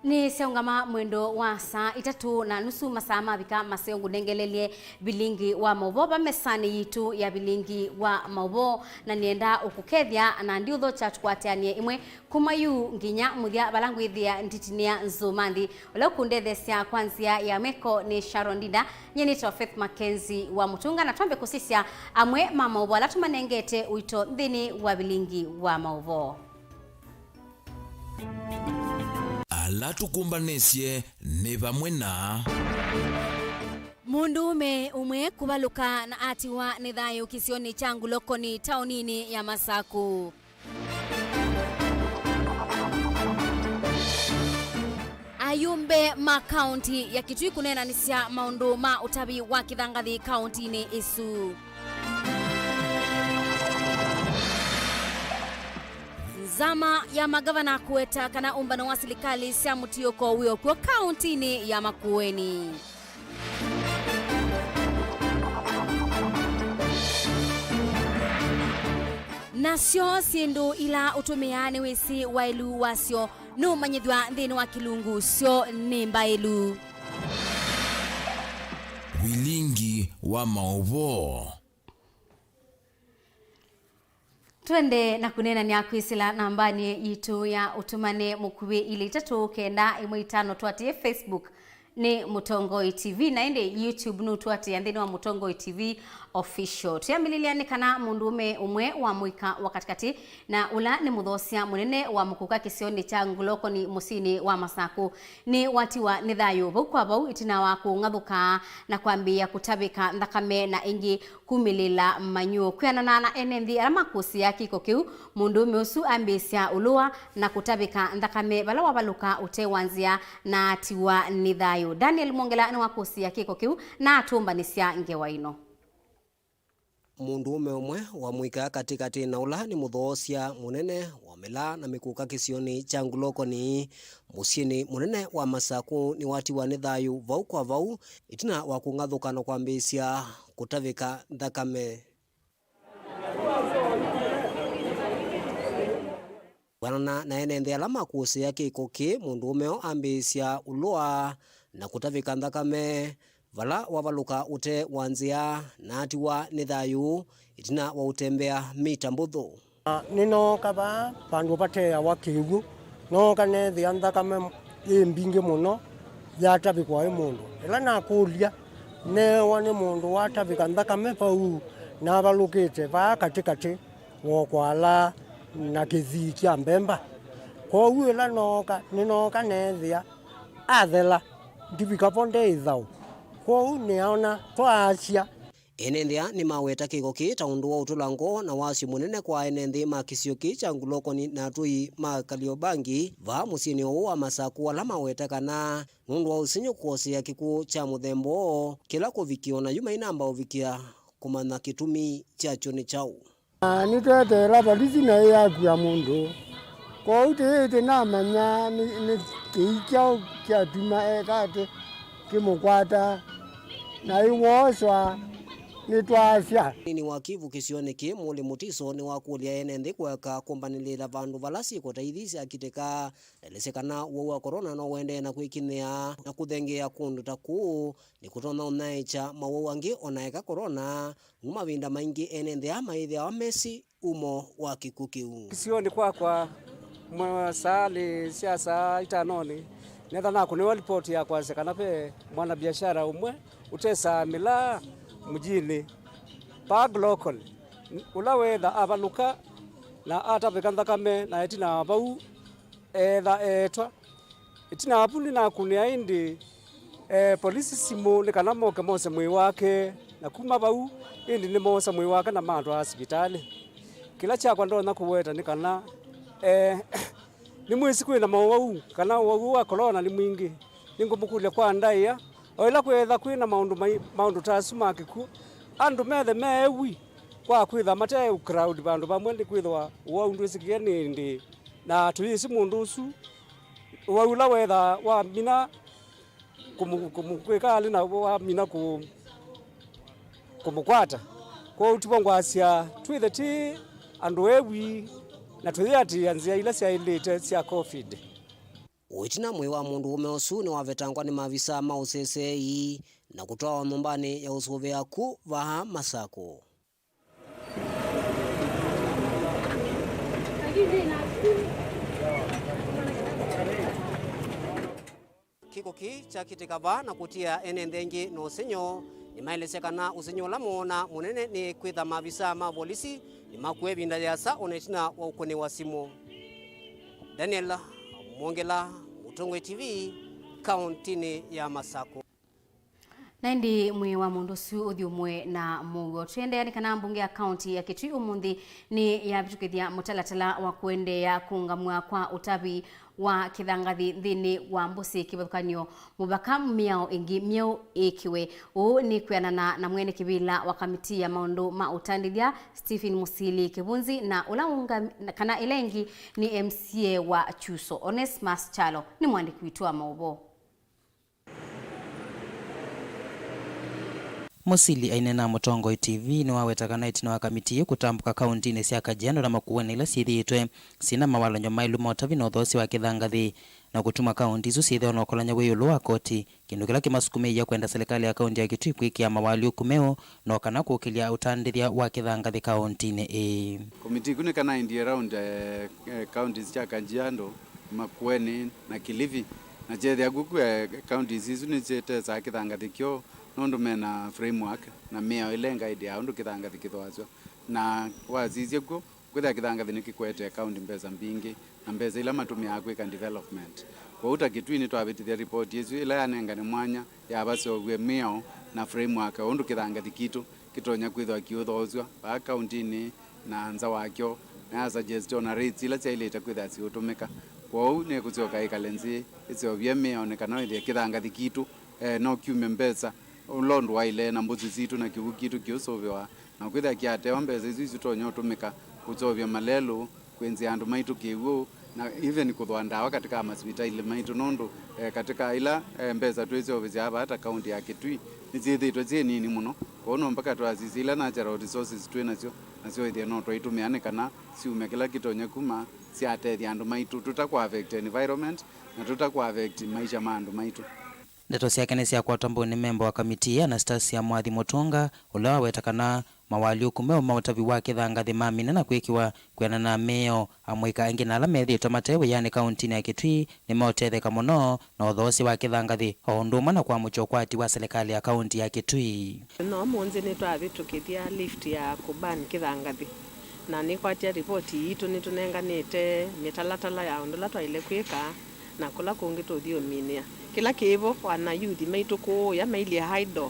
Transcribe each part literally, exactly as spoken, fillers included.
Nĩsyaũngama mwendo wa saa itatũ na nusu, masaa mavika maseo ngũnengelelye vilingi wa maũvoo va mesanĩ yitũ ya vilingi wa maũvoo, na nĩenda ũkũkethya na ndiũthokya tũkwatanĩe ĩmwe kuma yu nginya mũthya, vala ngwĩthĩa nditinĩa nzũmanthi. Ũla ũkũndetheesya kwa nzĩa ya meko nĩ Sharon Ndinda, nyie nĩtawa Faith Mackenzie wa Mũtũnga, na twambe kũsisya amwe ma maũvoo ala tũmanengete ũito nthĩnĩ wa vilingi wa maũvoo. Ala tũkũmbanĩsye nĩ vamwe na. Mũndũũme ũmwe kũvalũka na atiwa nĩ thayũ kĩsionĩ kya Ngulokoni taoninĩ ya Masaku. Ayumbe ma kaunti ya Kitui kũneenanĩsya maũndũ ma ũtavi wa kĩthangathi kauntinĩ ĩsu. Nzama ya magavana kũweta kana ũmbano wa silikalĩ sya mũtiũko wĩ o kw'o kauntinĩ ya Makueni. Nasyo syĩndũ ila ũtũmĩaa nĩwĩsĩ waĩlu wasyo, nũũmanyĩthw'a nthĩnĩ wa kĩlungu syo nĩ mbaĩlu. Vilingi wa maũvoo. Twende na kũneenany'a kwĩsĩla nambanĩ yitũ ya ũtũmane mũkuvĩ ilĩ itatũ kenda ĩmwe itano, tũatĩĩe Facebook nĩ Mũtongoi T V, na ĩndĩ YouTube nũtũatĩĩa nthĩnĩ wa Mũtongoi T V Official. Twĩambĩlĩlya nĩ kana mũndũũme ũmwe wa mũika wa katĩkatĩ na ũla nĩ mũthoosya mũnene wa mũkũka kĩsionĩ kya Ngulokoni mũsyĩnĩ wa Masakũ nĩwatiwa nĩ thayũ vau kwa vau ĩtina wa kũng'athũka na kwambĩĩa kũtavĩka nthakame na ĩngĩ kumĩlĩĩla manyuo. Kwĩanana na ene nthĩ ala makũsĩĩa kĩko kĩu, mũndũũme ũsu ambĩĩsya ũlũa na kũtavĩka nthakame vala wavalũka ũtee wa nzĩa na atiwa nĩ thayũ. Daniel Mwongela nĩwakũsĩĩa kĩko kĩu na atũmbanĩsya ngewa ĩno. Mũndũũme ũmwe wa mũika katĩkatĩ na ũla nĩ mũthoosya mũnene wa mĩla na mĩkũka kĩsionĩ kya Ngulokoni mũsyĩnĩ mũnene wa Masakũ nĩwatiwa nĩ thayũ vau kwa vau ĩtina wa kũng'athũka na kwambĩĩsya kũtavĩka nthakame. Kũanana na ene nthĩ ala makũsĩĩa kĩko kĩĩ, mũndũũme ũũ ambĩĩsya ũlũa na kũtavĩka nthakame vala wavalũka ũtee wa nzĩa na atiwa nĩ thayũ ĩtina wa ũtembea mita mbũthũ. Nĩnooka vaa vandũ vateawa kĩw'ũ, nooka neethĩa nthakame yĩ mbingĩ mũno yatavĩkwa ĩ mũndũ. Ĩla nakũlya, neewa nĩ mũndũ watavĩka nthakame vau navalũkĩte vaa katĩkatĩ wa kwala na kĩthii kya mbemba. Kwoou ĩla nooka, nĩnooka neethĩa athela, ndivika vo nde ĩthaũ. Kwoou nĩaona twaasya. Ene nthĩ aa nĩmaweta kĩko kĩĩ ta ũndũ wa ũtũla ngoo na wasyo mũnene kwa ene nthĩ ma kĩsio kĩĩ kya Ngulokoni na atũi ma Kariobangi vaa mũsyĩnĩ ũũ wa Masakũ, ala maweta kana nũndũ wa ũsengy'o kũkosea kĩkw'ũ kya mũthemba ũũ kĩla kũvikĩa o na yu mainamba ũvikĩa kũmanya kĩtumi kyakyo nĩ kyaũ. Na nĩtweteela valisi na ĩyakua mũndũ. Kwoou tĩĩ tĩnamanya nĩ, nĩ kĩi kyaũ kyatuma eka atĩ kĩmũkwata, na ĩwooswa nĩtwaasya. Mũnini wa Kivu kĩsionĩ kĩĩ, Mũlĩ Mũtiso, nĩwakũlya ene nthĩ kũeka kũmbanĩlĩĩla vandũ vala syĩko ta ithi syakitĩka. Ndaelesya kana ũwau wa corona no ũendee na kwĩkinyĩa na kũthengeea kũndũ ta kũũ nĩkũtonya ũnyaĩĩkya mawau angĩ. O na eka corona, nũndũ mavinda maingĩ ene nthĩ aa mayĩthĩawa mesĩ umo wa kĩkw'ũ kĩu. Kĩsionĩ kwakwa, mwa saa lĩ sya saa itanonĩ, netha nakũnĩwa lipoti ya kwasya kana ve mwanabiashara ũmwe ũtesaa mĩlaa mũjinĩ, Park Local, ũla weetha avalũka na atavĩka nthakame, na ĩtina wa vau eetha eetwa. Ĩtina wa vu nĩnakũnĩa ĩndĩ, eh, polisi simũ nĩ kana moke mose mwĩĩ wake, na kuma vau ĩndĩ nĩmoosa mwĩĩ wake na matwaa sivitalĩ. Kĩla kyakwa ndonya kũweta nĩ kana, eh, nĩmwĩsĩ kwĩ na maũwau kana ũwau ũũ wa corona nĩ mwingĩ. Nĩngũmũkũlya kwa ndaĩa, o ĩla kwĩetha kwĩ na maũndũ mai-, maũndũ ta asu ma kĩkw'ũ, andũ methe meewi kwa kwĩtha mate crowd vandũ vamwe, nĩkwĩthĩwa ũwau ndwĩsĩkĩe nĩ ĩndĩĩ. Na tũyĩsĩ mũndũ ũsu, ũwau ũla weethaa wamina kũmũ-, kũmũ-, kwĩka alĩ na wamina kũ-, kũmũkwata. Kwoou tivo ngwasya twĩthe tĩ andũ ewi na tũyĩatĩĩa nzĩa ila syaĩlĩte sya COVID. O ĩtina, mwĩĩ wa mũndũũme ũsu nĩwavetangwa nĩ mavisaa ma ũseseei na kũtwawa nyũmbanĩ ya ũsũvĩa ku vaa Masakũ. Kĩko kĩĩ kyakĩtĩka vaa na kũtia ene nthĩ aingĩ na ũsengy'o. Nĩmaelesya kana ũsengy'o ũla moona mũnene nĩ kwĩtha mavisaa ma volisi nĩmakuwa ĩvinda yĩasa o na ĩtina wa ũkũnĩwa simũ. Daniel Mwongela, Mũtongoi T V, kaũntinĩ ya Masakũ. Na ĩndĩ mwĩĩ wa mũndũ ũsu ũthi ũmwe na mũuo. Tũendeea nĩ kana mbunge ya kaũnti ya Kitui ũmũnthĩ nĩ yavĩtũkĩthya mũtalatala wa kũendeea kũũngamw'a kwa ũtavi wa kĩthangathi nthĩnĩ wa Mbũsĩ kĩvathũkany'o mũvaka mĩao ĩngĩ myeũ ĩkĩwe. Ũũ nĩ kwĩanana na mwene kĩvĩla wa kamiti ya maũndũ ma ũtandĩthya Stephen Mũsili Kĩvunzi na ũla ũnga-, kana ĩla ĩngĩ nĩ M C A wa Chuso Onesmus Kyalo. Nĩ mwandĩki witũ wa maũvoo. Mũsili aineena na Mũtongoi T V nĩwaweta kana ĩtina wa kamiti ĩĩ kũtambũka kaũntinĩ sya Kajiado na Makueni ila syĩthĩĩtwe syĩna mawalany'o maĩlu ma ũtavi na ũthoosya wa kĩthangathi, na kũtuma kaũnti isu syĩthĩwa na ũkolany'a wĩ ĩũlũ wa koti, kĩndũ kĩla kĩmasukumĩie kwenda silikalĩ ya kaũnti ya Kitui kwĩkĩa mawaalyũku meũ, no kana kũkĩlya ũtandĩthya wa kĩthangathi kaũntinĩ ĩĩ. Komiti ĩku nĩ kana ĩendie around, eh, eh, counties sya Kajiado, Makueni na Kilifi, na kyethĩa kw'o, eh, counties isu nĩsyĩtesaa kĩthangathi kyoo nũndũ mena framework na mĩao ĩla ĩngaĩdĩaa ũndũ kĩthangathi kĩthooasw'a. Na wasisya kw'o, kwĩthĩa kĩthangathi nĩkĩkwetee kaũnti mbesa mbingĩ, na mbesa ila matũmĩaa kwĩka development. Kwoou ta Kitui nĩtwavĩtĩthya ripoti ĩsu ĩla yanengane mwanya yavaseũvw'e mĩao na framework ya ũndũ kĩthangathi kitũ kĩtonya kwĩthĩwa kĩũthoosw'a vaa kaũntinĩ na nza wakyo, na ya suggest ona rates ila syaĩlĩte kwĩthĩa siũtũmĩka. Kwoou nĩkũsyoka ĩkale nzĩ ĩseũvye mĩao nĩ kana wĩthĩe kĩthangathi kitũ, eh, no kyume mbesa ũla ũndũ waĩle na mbũsĩ sitũ na kĩw'ũ kitũ kĩũsũvĩwa, na kwĩthĩa kĩatewa mbesa isu isitonya ũtũmĩka kũseũvya malelũ, kwĩnzĩa andũ maitũ kĩw'ũ, na even kũthooa ndawa katika masivitailĩ maitũ, nũndũ, eh, katika ila, eh, mbesa twĩseũvĩsya vaa ta kaũnti ya Kitui nĩsyĩthĩĩtwe syĩ nini mũno. Kwoou no mpaka twasisye ila natural resources twĩ nasyo, nasyo ĩthĩe no twaitũmĩa nĩ kana syume kĩla kĩtonya kuma syatethya andũ maitũ tũta kũ affect environment na tũta kũ affect maisha ma andũ maitũ. Ndeto syake nĩsyakwatwa mbau nĩ memba wa kamiti ĩĩ, Anastasia Mwathi Mũtũnga, ũla waweta kana mawaalyũku meũ ma ũtavi wa kĩthangathi mamina na kwĩkĩwa kwĩanana na mĩao. Amũika aingĩ na ala methĩĩtwe mate wĩanĩ kaũntinĩ ya Kitui nĩmeũtetheka mũno na ũthoosya wa kĩthangathi, o ũndũ ũmwe na kwamũkya ũkwati wa silikalĩ ya kaũnti ya Kitui. No mũnzĩ nĩtwavĩtũkĩthya lift ya kũban kĩthangathi, na nĩkwatya ripoti yitũ nĩtũnenganĩte mĩtalatala ya ũndũ ũla twaĩle kwĩka na kũla kũngĩ tũthi ũminĩa. Kĩla kĩvo, wana youth maitũ kũũya mailyĩ idle,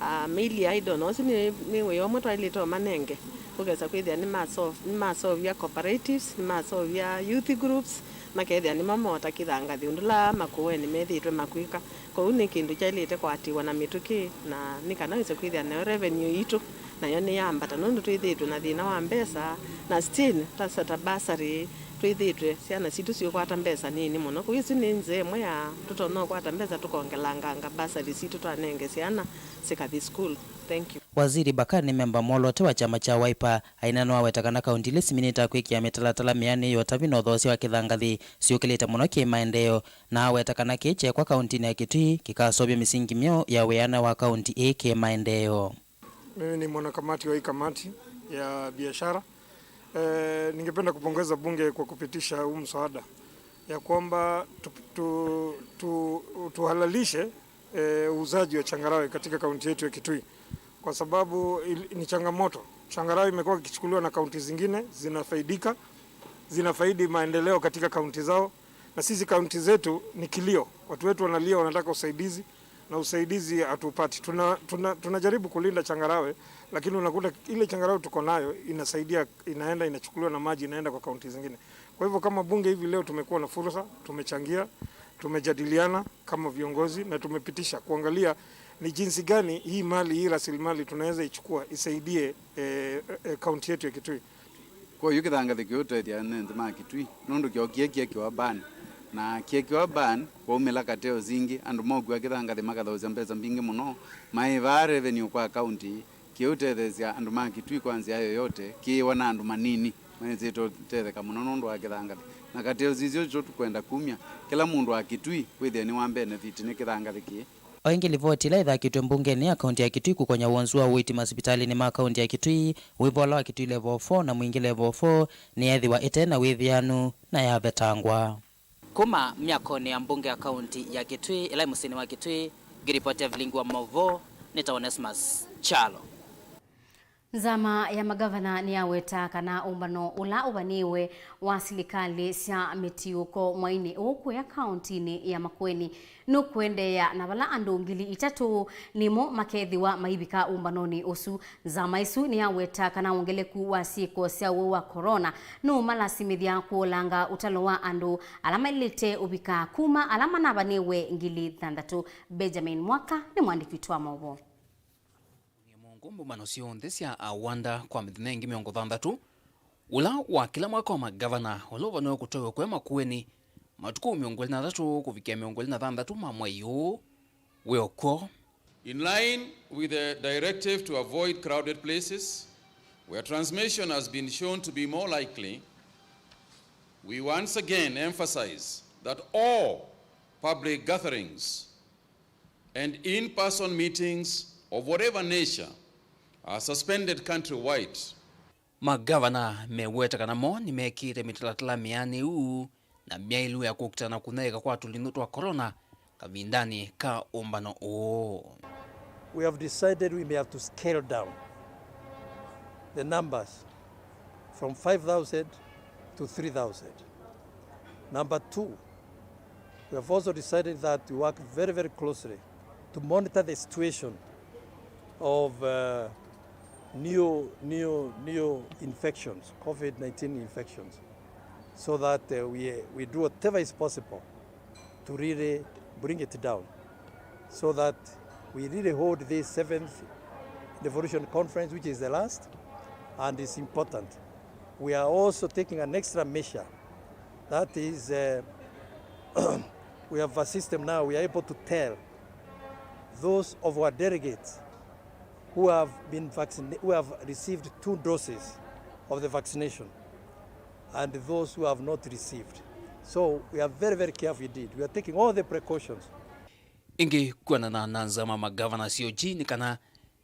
ah, mailyĩ idle, na ũsu nĩ, nĩ wĩa ũmwe twaĩlĩte ũmanenge, ũkesa kwĩthĩa nĩma solve, nĩmaseũvya cooperatives, nĩmaseũvya youth groups, makethĩa nĩmo moota kĩthangathi ũndũ ũla Makueni methĩĩtwe makwĩka. Kwoou nĩ kĩndũ kyaĩlĩte kũatĩĩwa na mĩtũkĩ, na nĩ kana wĩse kwĩthĩa nayo revenue yitũ nayo nĩyambata, nũndũ twĩthĩĩtwe na thĩna wa mbesa, na still ta, ta bursary, twĩthĩĩtwe syana sitũ siũkwata mbesa nini mũno. Kwoou ĩsu nĩ nzĩa ĩmwe ya tũtonya ũkwata mbesa tũkongelanganga bursary sitũ twanenge syana sikathi school. Thank you. Waziri Bakari nĩ memba mwoloote wa kyama kya Wiper, aina nĩwaweta kana kaũnti ila siminĩte kwĩkĩa mĩtalatala mĩanĩe ya ũtavi na ũthoosya wa kĩthangathi syũkĩlĩte mũno kĩ-maendeeo, na aweta kana kĩĩ kyekwa kaũntinĩ ya Kitui kĩkaseũvya mĩsingi myeũ ya wĩana wa kaũnti ĩĩ kĩ-maendeeo. Mimi ni mwanakamati wa hii kamati ya biashara. Eh, ningependa kupongeza bunge kwa kupitisha huu mswada ya kwamba tu, tu, tu, tuhalalishe, eh, uuzaji wa changarawe katika kaunti yetu ya Kitui, kwa sababu il-, ni changamoto. Changarawe imekuwa ikichukuliwa na kaunti zingine, zinafaidika, zinafaidi maendeleo katika kaunti zao, na sisi kaunti zetu ni kilio. Watu wetu wanalia, wanataka usaidizi, na usaidizi hatupati. Tuna, tuna, tunajaribu kulinda changarawe, lakini unakuta ile changarawe tuko nayo inasaidia, inaenda inachukuliwa na maji, inaenda kwa kaunti zingine. Kwa hivyo kama bunge hivi leo tumekuwa na fursa, tumechangia, tumejadiliana kama viongozi na tumepitisha kuangalia ni jinsi gani hii mali, hii rasilimali tunaweza ichukua isaidie, eh, eh, kaunti yetu ya Kitui. Kwoou kĩthangathi kĩũtethya ene nthĩ ma Kitui, nũndũ kyo kĩe kĩekĩwa ban. Na kĩekĩwa ban, kwaumĩla cartels ingĩ, andũ mokua kĩthangathi makathoosya mbesa mbingĩ mũno, maĩvaa revenue kwa kaunti, kĩũtetheesya andũ ma Kitui kwa nzĩa yoyote, kĩĩwa na andũ manini, maĩsĩte ũtetheka mũno nũndũ wa kĩthangathi. Na katĩ ya ũsisya ũsu tũkwenda kumya, kĩla mũndũ wa Kitui wĩthĩe nĩwa benefit nĩ kĩthangathĩ kĩĩ. O ĩngĩ, livoti ĩla ĩthakĩtwe mbungenĩ ya kaunti ya Kitui kũkonya wonzu wa ũiiti masivitalĩnĩ ma kaunti ya Kitui, wĩvola wa Kitui Level four na Mwingi Level four nĩyeethĩwa ĩte na wĩthĩanu na yavetangwa. Kuma myakonĩ ya mbunge ya kaunti ya Kitui ĩla ĩ mũsyĩnĩ wa Kitui, ngĩripotia vilingi wa maũvoo nĩ ta Onesmus Kyalo. Nzama ya magavana nĩyaweta kana ũmbano ũla ũvanĩĩwe wa silikalĩ sya mĩtiũko mwainĩ ũũ kũya kauntinĩ ya Makueni nũkũendeea, na vala andũ ngili itatũ nĩmo makethĩwa maivika ũmbanonĩ ũsu. Nzama ĩsu nĩyaweta kana wongeleku wa syĩko sya ũwau wa corona nũũmalasimĩthya kũolanga ũtalo wa andũ ala maĩlĩte ũvika kuma ala manavanĩwe ngili thanthatũ. Benjamin Mwaka nĩ mwandĩki witũ wa maũvoo. Kũnĩa mũongo mbũmbano syonthe sya awanda kwa mĩthenya ĩngĩ mĩongo thanthatũ, ũla wa kĩla mwaka wa magavana ũla ũvanĩwe kũtwaĩwa kũya Makueni matukũ mĩongo ĩlĩ na atatũ kũvikĩa mĩongo ĩlĩ na thanthatũ ma mwei ũũ wĩ o kw'o. In line with the directive to avoid crowded places where transmission has been shown to be more likely, we once again emphasize that all public gatherings and in-person meetings of whatever nature are suspended countrywide. Magavana meweta kana mo nĩmekĩte mĩtalatala mĩanĩu na myaĩlu ya kũkitana na kũnyaĩĩka kwa tũlindũ twa corona kavindanĩ ka ũmbano ũũ. We have decided we may have to scale down the numbers from five thousand to three thousand. Number two, we have also decided that we work very, very closely to monitor the situation of, uh, new, new, new infections, COVID nineteen infections, so that, uh, we, we do whatever is possible to really bring it down, so that we really hold this seventh devolution conference, which is the last and is important. We are also taking an extra measure. That is, uh, we have a system now, we are able to tell those of our delegates who have been vaccinated, who have received two doses of the vaccination, and those who have not received. So we are very, very careful indeed. We are taking all the precautions. Ĩngĩ, kwonana na nzama magavana C O G nĩ kana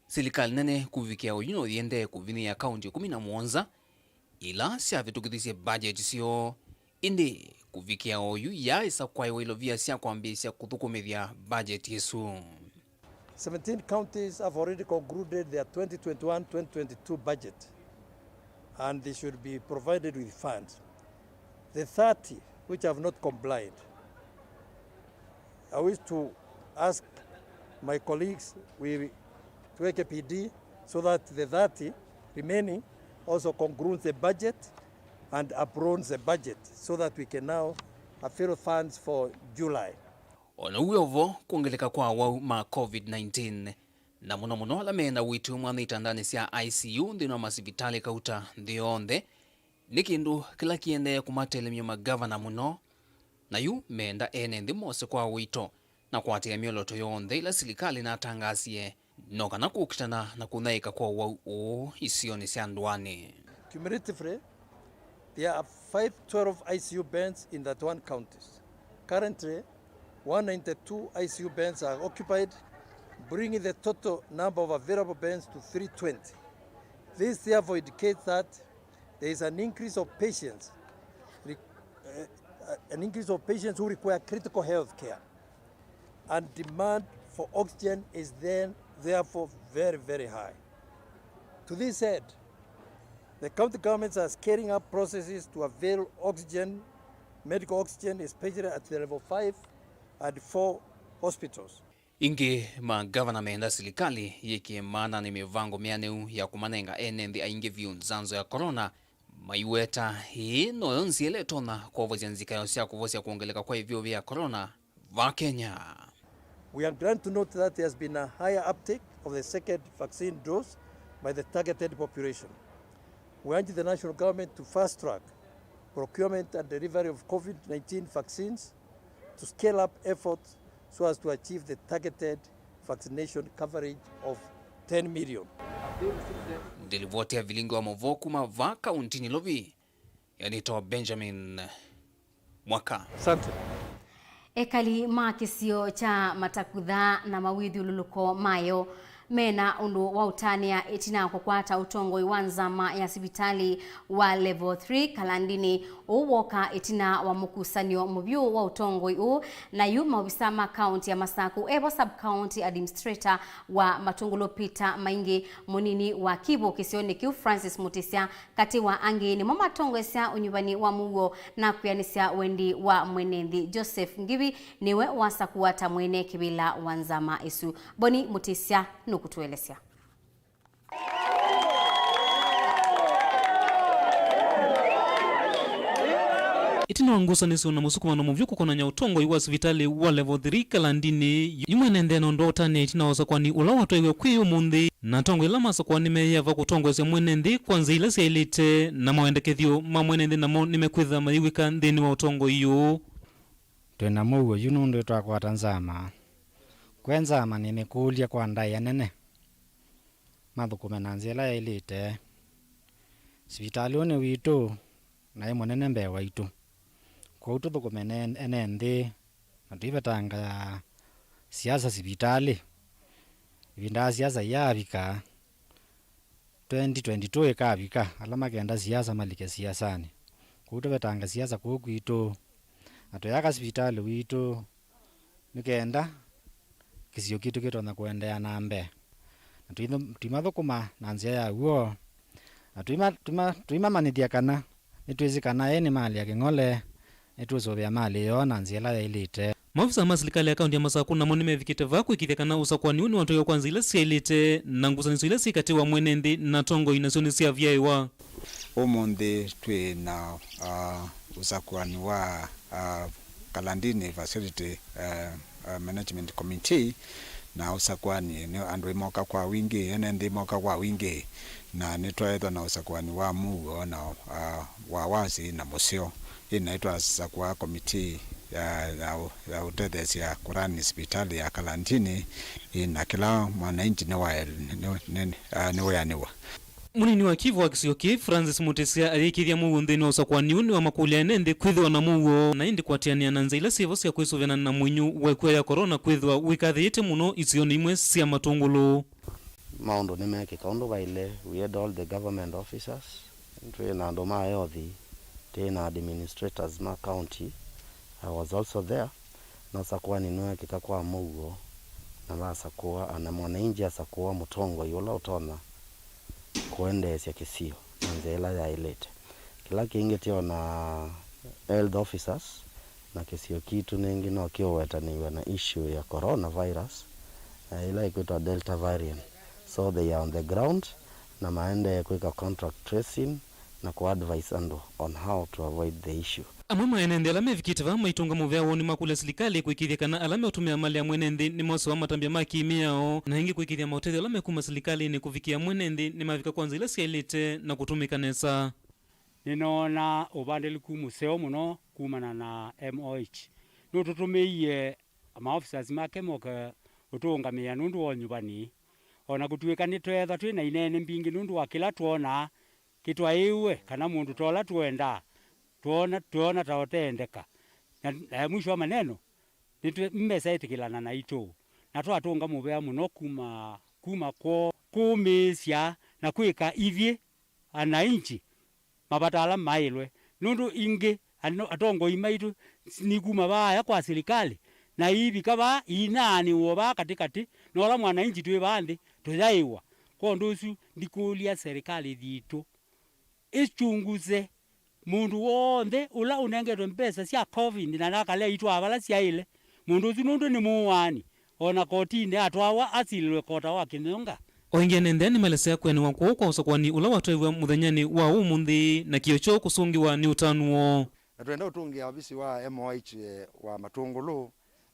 silikalĩ nene kũvikĩa oyu no yĩendee kũvinyĩĩa kaunti ĩkũmi na mũonza ila syavĩtũkĩthisye mbajeti syoo, ĩndĩ kũvikĩa oyu yaaĩsa kwaĩwa ilovia sya kwambĩĩsya kũthũkũmĩthya mbajeti ĩsu. Seventeen counties have already concluded their twenty twenty-one twenty twenty-two budget, and they should be provided with funds. The thirty which have not complied, I wish to ask my colleagues, we, tuweke bidii so that the thirty remaining also concludes the budget and approves the budget so that we can now avail funds for July. O na ũu wĩ o vo, kwongeleka kwa awau ma COVID nineteen, na mũno mũno ala me na ũiiti mwanya itandanĩ sya I C U nthĩnĩ wa masivitalĩ kauta nthĩ yonthe, nĩ kĩndũ kĩla kĩendee kũmatelemya magavana mũno, na yu meenda ene nthĩ mose kwa ũito na kũatĩĩa myolooto yonthe ĩla silikalĩ ĩnatangaasie, no kana kũkitana na kũnyaĩĩka kwa ũwau ũũ isionĩ sya ndũanĩ. Cumulatively, there are five twelve I C U beds in thirty-one counties. Currently, one ninety-two I C U beds are occupied, bringing the total number of available beds to three twenty. This therefore indicates that there is an increase of patients, re-, uh, uh, an increase of patients who require critical health care, and demand for oxygen is then therefore very, very high. To this end, the county governments are scaling up processes to avail oxygen, medical oxygen, especially at the level five and four hospitals. Ĩngĩ, magavana meenda silikalĩ yĩkĩe maananĩ mĩvango mĩanĩu ya kũmanenga ene nthĩ aingĩ vyũ nzanzo ya corona, maiweta ĩĩ noyo nzĩa ĩla ĩtonya kwovosya nzikayo sya kũvosya kwongeleka kwa ĩvyũvĩ ya corona va Kenya. We are glad to note that there has been a higher uptake of the second vaccine dose by the targeted population. We urge the national government to fast track procurement and delivery of COVID nineteen vaccines to scale up efforts so as to achieve the targeted vaccination coverage of ten million. Nĩ livoti ya vilingi wa maũvoo kuma va kaunti Nairobi, yanĩtawa Benjamin mwaka. Asante. Ekali ma kĩsio kya Matakutha na mawĩthyũlũlũko mayo mena ũndũ wa ũtanĩa ĩtina wa kũkwata ũtongoi wa nzama ya sivitalĩ wa Level three Kalandini. Ũu woka ĩtina wa mũkusanĩo mũvyũ wa ũtongoi ũũ, na yu maovisa ma kaũnti ya Masaku evo sub-county administrator wa Matungulu Peter Maingi, mũnini wa Kivu kĩsionĩ kĩu Francis Mutisya, katĩ wa angĩ, nĩmo matongoesya ũnyuvani wa mũuo na kwĩanĩsya wendi wa mwene nthĩ. Joseph Ngivi nĩwe wasakũwa ta mwene kĩvĩla wa nzama ĩsu. Boni Mutisya nũkũtũelesya. Ĩtina wa ngusanĩsyo na mũsukumano mũvyũ kũkonany'a ũtongoi wa sivitalĩ wa Level three Kalandini, yu mwene nthĩ na ũndũ wa ũtanĩa ĩtina wa ũsakũani ũla watwaiwe kwĩ ũmũnthĩ, na atongoi ala masakũa nĩmeeyĩava kũtongoesya mwene nthĩ kwa nzĩa ila syaĩlĩte, na mawendekethyo ma mwene nthĩ namo nĩmekwĩthĩwa mayĩw'ĩka nthĩnĩ wa ũtongoi ũũ. Twĩ na mũuo yu nũndũ nĩtwakwata nzama. Kwe nzama nĩnĩkũlya kwa ndaĩa nene mathũkũme na nzĩa ĩla yaĩlĩte. Sivitalĩ ũũ nĩ witũ, na e mũnene mbee waitũ. Kwoou tũthũkũme ne ene nthĩ, na tũivetanga siasa sivitalĩ. Ĩvinda ya siasa ĩyaavika, twenty twenty-two ĩkavika, ala makenda siasa malike siasanĩ. Kwoou tũvetanga siasa kũu kwitũ, na tũyaka sivitalĩ witũ, nĩ kenda kĩsio kitũ kĩtonya kũendeea na mbee. Na tũimathũkũma na nzĩa ya w'o, na tũima- tũima- tũimamanyĩthya kana nĩtwĩsĩ kana ĩ nĩ malĩ ya kĩng'ole, nĩtũũsũvĩa malĩ yoo na nzĩa ĩla yaĩlĩte. Maofisa ma silikalĩ ya kaũnti ya Masaku namo nĩmevikĩte vaa kũĩkĩĩthya kana ũsakũani ũũ nĩwatwaiwa kwa nzĩa ila syaĩlĩte, na ngusanĩsyo ila syĩ katĩ wa mwene nthĩ na atongoi nasyo nĩsyavyaĩwa. Ũmũnthĩ twĩ na, ah, ũsakũani wa, ah, Kalandini Facility, eh, eh, Management Committee, na ũsakũani nĩ andũ aĩ moka kwa wingĩ, ene nthĩ moka kwa wingĩ, na nĩtwaĩthwa na ũsakũani wa mũuo na, ah, wa wasi na mũseo. Ĩĩ naĩ twasakũa komitii ya, ya, ũ- ya ũtetheesya kũrani sivitalĩ ya Kalandini, ĩĩ na kĩla mwanainchi nĩwael- nĩ- nĩ- ah, nĩwĩanĩw'a. Mũnini wa Kivu wa kĩsio kĩĩ, Francis Mutisya, ayĩkĩĩthya mũuo nthĩnĩ wa ũsakũani ũũ nĩwamakũlya ene nthĩ kwĩthĩwa na mũuo, na ĩndĩ kũatĩanĩa na nzĩa ila syĩvo sya kwĩsũvĩana na mũinyũ wa ĩkw'a ya corona kwĩthĩwa wĩkathĩĩte mũno isionĩ imwe sya Matũngũlũ. Maũndũ nĩmekĩka ũndũ vaĩle. We had all the government officers, twĩ na andũ ma health, twĩ na administrators ma county. I was also there. Na ũsakũani nĩwekĩka kwa mũuo, na vasakũa, ana mwananchi asakũa mũtongoi ũla ũtonya kũendeesya kĩsio na nzĩa ĩla yaĩlĩte. Kĩla kĩngĩ, twĩ na health officers, na kĩsio kitũ nĩngĩ no kĩũwetanĩw'a na issue ya coronavirus, eh, ĩla ĩkwĩtwa Delta variant. So they are on the ground, na maendee kwĩka contact tracing na kũ advise andũ on how to avoid the issue. Amwe ma ene nthĩ ala mevikĩte vaa maitũnga mũvea woo nĩmakũlya silikalĩ kũĩkĩĩthya kana ala meũtũmĩa malĩ ya mwene nthĩ nĩmosewa matambya ma kĩ-mĩao, na ĩngĩ kũĩkĩĩthya maũtethyo ala mekuma silikalĩnĩ kũvikĩa mwene nthĩ nĩmavika kwa nzĩa ila syaĩlĩte na kũtũmĩka nesa. Nĩnoona ũvandĩlĩku mũseo mũno kumana na M O H. Nũtũtũmĩie ma officers make moke ũtũũngamĩa nũndũ wa ũnyuvani. O na kũtw'ĩka nĩtweethwa twĩ na ineene mbingĩ nũndũ wa kĩla twoonaa kĩtwaĩwe kana mũndũ ta ũla tũendaa, twoona, twoona ta ũteendeka. Na, na mwisho wa maneno, nĩtwe- mesa ĩtĩkĩlana naitũ, na twatũnga mũvea mũno kuma, kuma kwoo kũũmĩĩsya na kwĩka ithyĩ anainchi mavata ala maĩlwe, nũndũ ĩngĩ ano- atongoi maitũ s- nikuma vaaya kwa silikalĩ, na iivika vaa iinaanĩw'o vaa katĩkatĩ, na ũla mwananchi twĩ vaa nthĩ tũyaĩwa. Kwa ũndũ ũsu, ndikũlya silikalĩ yitũ ĩchunguze mũndũ w'onthe ũla ũnengetwe mbesa sya covid na nakalea itwaa vala syaĩle. Mũndũ ũsu nũndũ nĩ mũũaani, o na kotinĩ atwawa asilĩlwe kota wa kĩnyonga. O ĩngĩ ene nthĩ nĩmaelesea kwĩanĩwa kũũ kwa ũsakũani ũla watwaiwe mũthenyanĩ wa ũmũnthĩ na kĩo kyoo kũsũngĩwa nĩ ũtanu woo. Na twenda ũtũngĩa ovisi wa M O H, eh, wa Matũngũlũ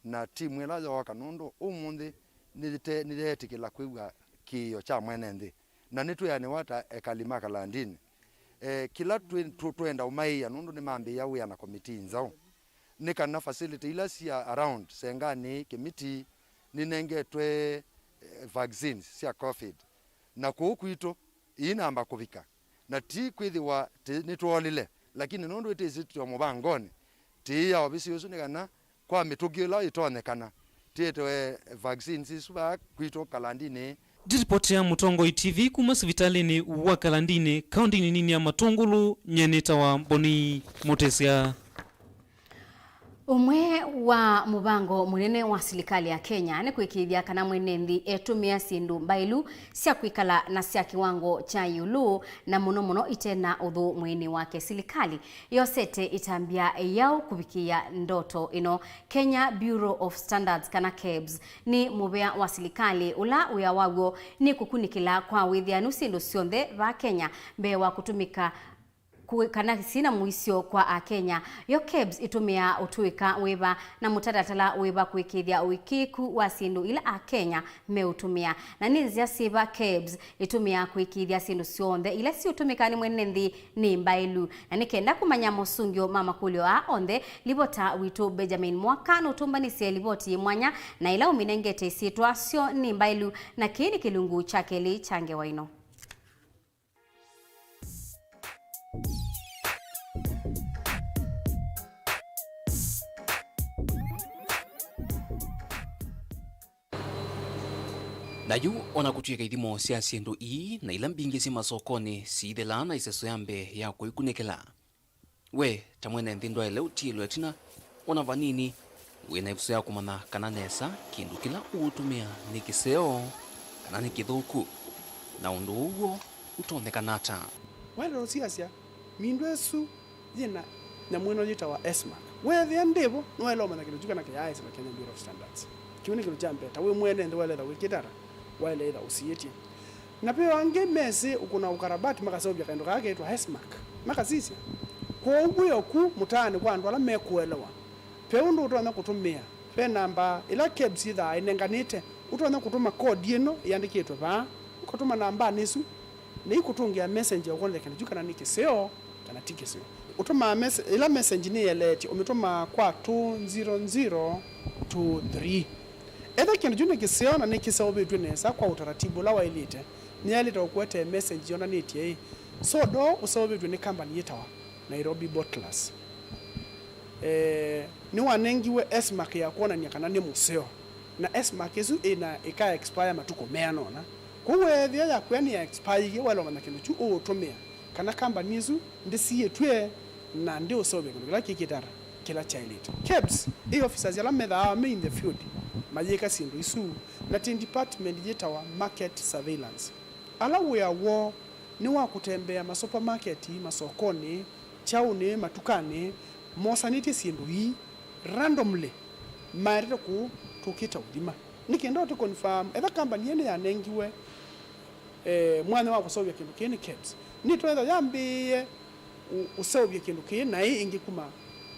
na timu ĩla yooka, nũndũ ũmũnthĩ nĩte- nĩyeetĩkĩla kwĩw'a kĩĩo kya mwene nthĩ, na nĩtwĩanĩwa ta ekali ma Kalandini. Eh, kĩla twĩ- tũ- twenda ũmaĩĩa, nũndũ nĩmambĩĩa wĩa na komitii nzaũ, nĩ kana facility ila sya around Senganĩ, Kĩmiti, nĩnengetwe, eh, vaccines sya covid, na kũu kwitũ iinamba kũvika, na ti kwĩthĩwa ti- nĩtwoolile, lakini nũndũ ĩtĩsĩtwe mũvangonĩ, tĩĩa ovisi ũsu nĩ kana kwa mĩtũkĩ ĩla ĩtonyekana, tĩĩtwe vaccines isu vaa kwitũ Kalandini. Ndilipoti ya Mũtongoi T V kuma sivitalĩnĩ wa Kalandini, kaũndĩnĩ nini ya Matũngũlũ, nyie nĩtawa Mboni Mũtĩsya. Ũmwe wa mũvango mũnene wa silikalĩ ya Kenya nĩ kũĩkĩĩthya kana mwene nthĩ etũmĩa syĩndũ mbaĩlu sya kwĩkala na sya kĩwango kya ĩũlũ, na mũno mũno ite na ũthũ mwĩĩnĩ wake. Silikalĩ yosete ĩtambya yaũ kũvikĩĩa ndoto ĩno? Kenya Bureau of Standards, kana KEBS, nĩ mũvea wa silikalĩ ũla wĩa waw'o nĩ kũkunĩkĩla kwa wĩthĩanu syĩndũ syonthe vaa Kenya mbee wa kũtũmĩka kũ-, kana syĩna mũisyo kwa Akenya. Yo KEBS ĩtũmĩaa ũtũĩka wĩva na mũtalatala wĩva kũĩkĩĩthya ũĩkĩĩku wa syĩndũ ila Akenya meũtũmĩa? Na nĩ nzĩa syĩva KEBS ĩtũmĩaa kũĩkĩĩthya syĩndũ syonthe ila siũtũmĩka nĩ mwene nthĩ nĩ mbaĩlu? Na nĩ kenda kũmanya mosũngĩo ma makũlyo aa onthe, livota witũ Benjamin Mwaka nũtũmbanĩsye livoti yĩ mwanya na ĩla ũmĩnengete ĩsyĩtwa Syo nĩ Mbaĩlu, na kĩĩ nĩ kĩlungu kya kelĩ kya ngewa ĩno. Na yu, o na kũtw'ĩka ithimo sya syĩndũ ii na ila mbingĩ syĩ masokonĩ siithĩlaa na ĩseso ya mbee ya kũikunĩkĩla, we ta mwene nthĩ ndwaĩle ũtiĩlwe ĩtina o na vanini. Wĩ na ĩvuso ya kũmanya kana nesa kĩndũ kĩla ũũtũmĩa nĩ kĩseo kana nĩ kĩthũku, na ũndũ ũũ w'o ũtonyekana ata? Waĩle ũsiasya, mindũ ĩsu yĩ na nyamũ ĩno yĩtawa S mark. Weethĩa ndĩvo, nĩwaĩle ũmanya kĩndũ kyu kana kĩyaaĩsĩla Kenya Bureau of Standards. Kĩu nĩ kĩndũ kya mbee, ta wĩ mwene nthĩ waĩle ĩtha wĩkĩte ata, waĩle ĩtha ũsiĩtye. Na ve o angĩ mesĩ ũkũna ũkarabati makaseũvya kaĩndũ kaa keĩtwa S mark, makasisya. Kwoou wĩ o ku mũtaanĩ kwa andũ ala mekũelewa, ve ũndũ ũtonya kũtũmĩa, ve namba ĩla KEBS yĩthaa ĩnenganĩte, ũtonya kũtũma kodi ĩno ĩandĩkĩtwe vaa, ũkatũma nambanĩ ĩsu, na ikũtũngĩa message ya ũkwonethya kĩndũ kyu kana nĩ kĩseo kana ti kĩseo. Ũtũmaa mes-, ĩla message nĩyeleetye, ũmĩtũmaa kwa two zero zero two three. Etha kĩndũ kyu nĩ kĩseo na nĩkĩseũvĩtw'e nesa kwa ũtaratibu ũla waĩlĩte, nĩyaĩlĩte ũkũetee message yonanĩtye ĩ, soda ũũ ũseũvĩtw'e nĩ kambani yĩtawa Nairobi Bottlers. Eh, nĩwanengiwe S mark ya kwonany'a kana nĩ mũseo, na S mark ĩsu ĩna ĩka expire matukũ meana ũna. Kwoou weethĩa yakwĩa nĩ ya expire, waĩle ũmanya kĩndũ kyu ũũtũmĩa, kana kambani ĩsu ndĩsiĩtw'e na ndĩũseũvya kĩndũ kĩla kĩkĩte ata, kĩla kyaĩlĩte. KEBS ĩ officers ala methaa me in the field mayĩka syĩndũ isu, na ti department yĩtawa market surveillance. Ala wĩa woo nĩ wa kũtembea masupamaketi, masokonĩ, kyaũnĩ, matukanĩ, mosanĩtye syĩndũ ii randomly, maetete kũũ tũkĩte ũthima. Nĩ kenda ũtĩ confirm, etha kambani ĩĩ nĩyanengiwe, eh, mwanya wa kũseũvya kĩndũ kĩĩ nĩ KEBS, nĩtwetha yambĩĩe ũ-, ũseũvya kĩndũ kĩĩ na ĩ ĩngĩ kuma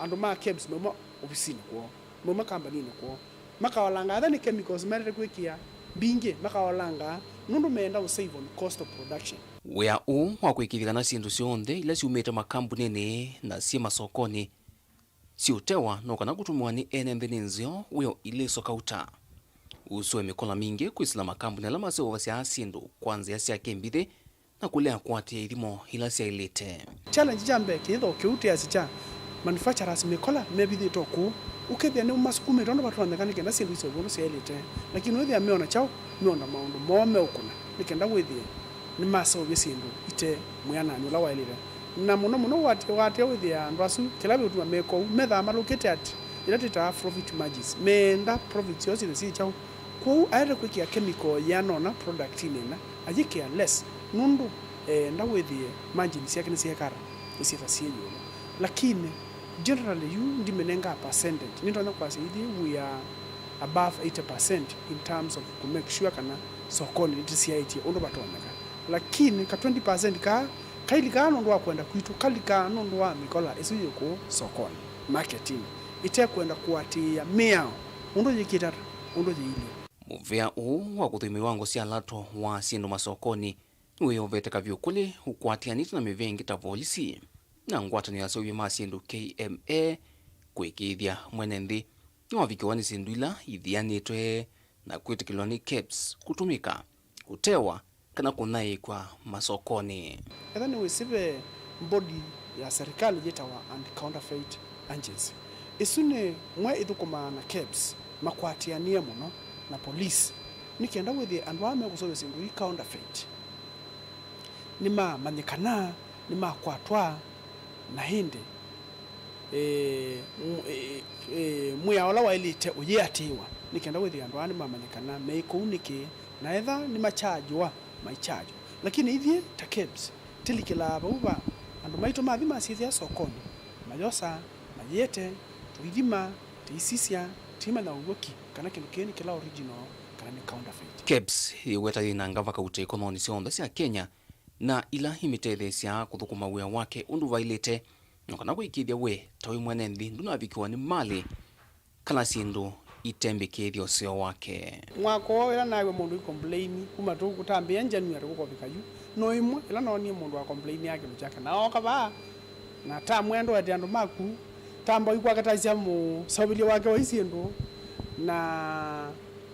andũ ma KEBS mauma ovisinĩ kwoo, mauma kambaninĩ kwoo. Makaolanga etha nĩ chemicals maendete kwĩkĩa mbingĩ, makaolanga nũndũ meenda ũ save on cost of production. Wĩa ũũ wa kũĩkĩĩthya kana syĩndũ syonthe ila syumĩte makambunĩnĩ na syĩ masokonĩ siũtewa no kana kũtũmĩwa nĩ ene nthĩ nĩ nzeo wĩo ilĩso kauta. Ũsu wĩ mĩkola mingĩ kwĩsĩla makambuni ala maseũvasya syĩndũ kwa nzĩa sya kĩmbithĩ na kũlea kũatĩĩa ithimo ila syaĩlĩte. Challenge kya mbee kĩthĩo kĩu tĩasya kya manufacturers mĩkola mevithĩtwe kũũ, ũkethĩa nĩmasukumĩtwe ũndũ vatonyeka nĩ kenda syĩndũ iseũvwe ũndũ syaĩlĩte, lakini wĩthĩa meona kyaũ, meona maũndũ moo meũkũna nĩ kenda wĩthĩe nĩmaseũvya syĩndũ ite mwĩananĩ ũla waĩlĩte. Na mũno mũno ũatĩĩa wĩthĩa andũ asu kĩla vĩũtuma meka ũu, methaa malũkĩte at ĩla twĩtaa profit margins, meenda profit syoo syĩthwe syĩ kyaũ. Kwoou aete kwĩkĩa chemical yĩana ũna productinĩ ĩna, ayĩkĩa less, nũndũ eenda wĩthĩe margin syake nĩsyeekata, nĩsyĩta syĩ ĩũlũ. Lakini generally yu ndimĩnengaa percentage, nĩtonya kwasya ithyĩ we are above eighty percent in terms of kũ make sure kana sokonĩ nĩtĩsyaĩtye ũndũ vatonyeka. Lakini ka twenty percent kaa kailikaa nũndũ wa kwenda kwitũ, kalikaa nũndũ wa mĩkola ĩsu yĩ kũũ sokonĩ, marketinĩ, ĩte kwenda kũatĩĩa mĩao ũndũ yĩkĩte ata, ũndũ yĩilyĩ. Mũvea ũũ wa kũthũima iwango sya lato wa syĩndũ masokonĩ nĩwĩyovete kavyũ kũlĩ ũkwatĩanĩte na mĩvĩa ĩngĩ ta volisi na ngwatanĩo ya aseũvya ma syĩndũ K M A kũĩkĩĩthya mwene nthĩ nĩwavikĩwa nĩ syĩndũ ila ithianĩtwe na kwĩtĩkĩlwa nĩ KEBS kũtũmĩka, kũtewa, kana kũnyaĩĩkw'a masokonĩ. Etha nĩwĩsĩ ve mbodi ya serikali yĩtawa Anti-Counterfeit Agency. Ĩsu nĩ mwe ĩthũkũmaa na KEBS makwatĩanĩe mũno na police nĩ kenda wĩthĩe andũ aa mekũseũvya syĩndũ ii counterfeit nĩmamanyĩkana, nĩmakwatwa, na ĩndĩ, e, m-, e, e, mwĩao ũla waĩlĩte ũyĩatĩĩwa nĩ kenda wĩthĩe andũ aa nĩmamanyĩkana meĩ kũu nĩkĩ, na etha nĩmakyajwa, maikyajwa. Lakini ithyĩ ta KEBS, tĩlikĩlaa vau va andũ maitũ mathi masyĩthĩa sokonĩ, mayosa, mayĩete, tũithima, tĩisisya, tĩimanya ũw'o ki kana kĩndũ kĩĩ nĩ kĩla original kana nĩ counterfeit. KEBS yĩweta yĩnanga vakautĩ ikononĩ syonthe sya Kenya na ila imĩtetheesya kũthũkũma wĩa wake ũndũ vaĩlĩte, na kana kũĩkĩĩthya we ta wĩ mwene nthĩ ndũnavikĩwa nĩ malĩ kana syĩndũ itembĩkĩĩthya ũseo wake. Mwaka ũũ ĩla naĩw'a mũndũ ĩ complain kuma tũkũtambĩa January kũkovika yu, no ĩmwe ĩla noonie mũndũ wa complain ya kĩndũ kyake, na ooka vaa na tamwĩa ndũete andũ maku, tamba ũikwakatasya mũseũvĩlye wake wa isyĩndũ, na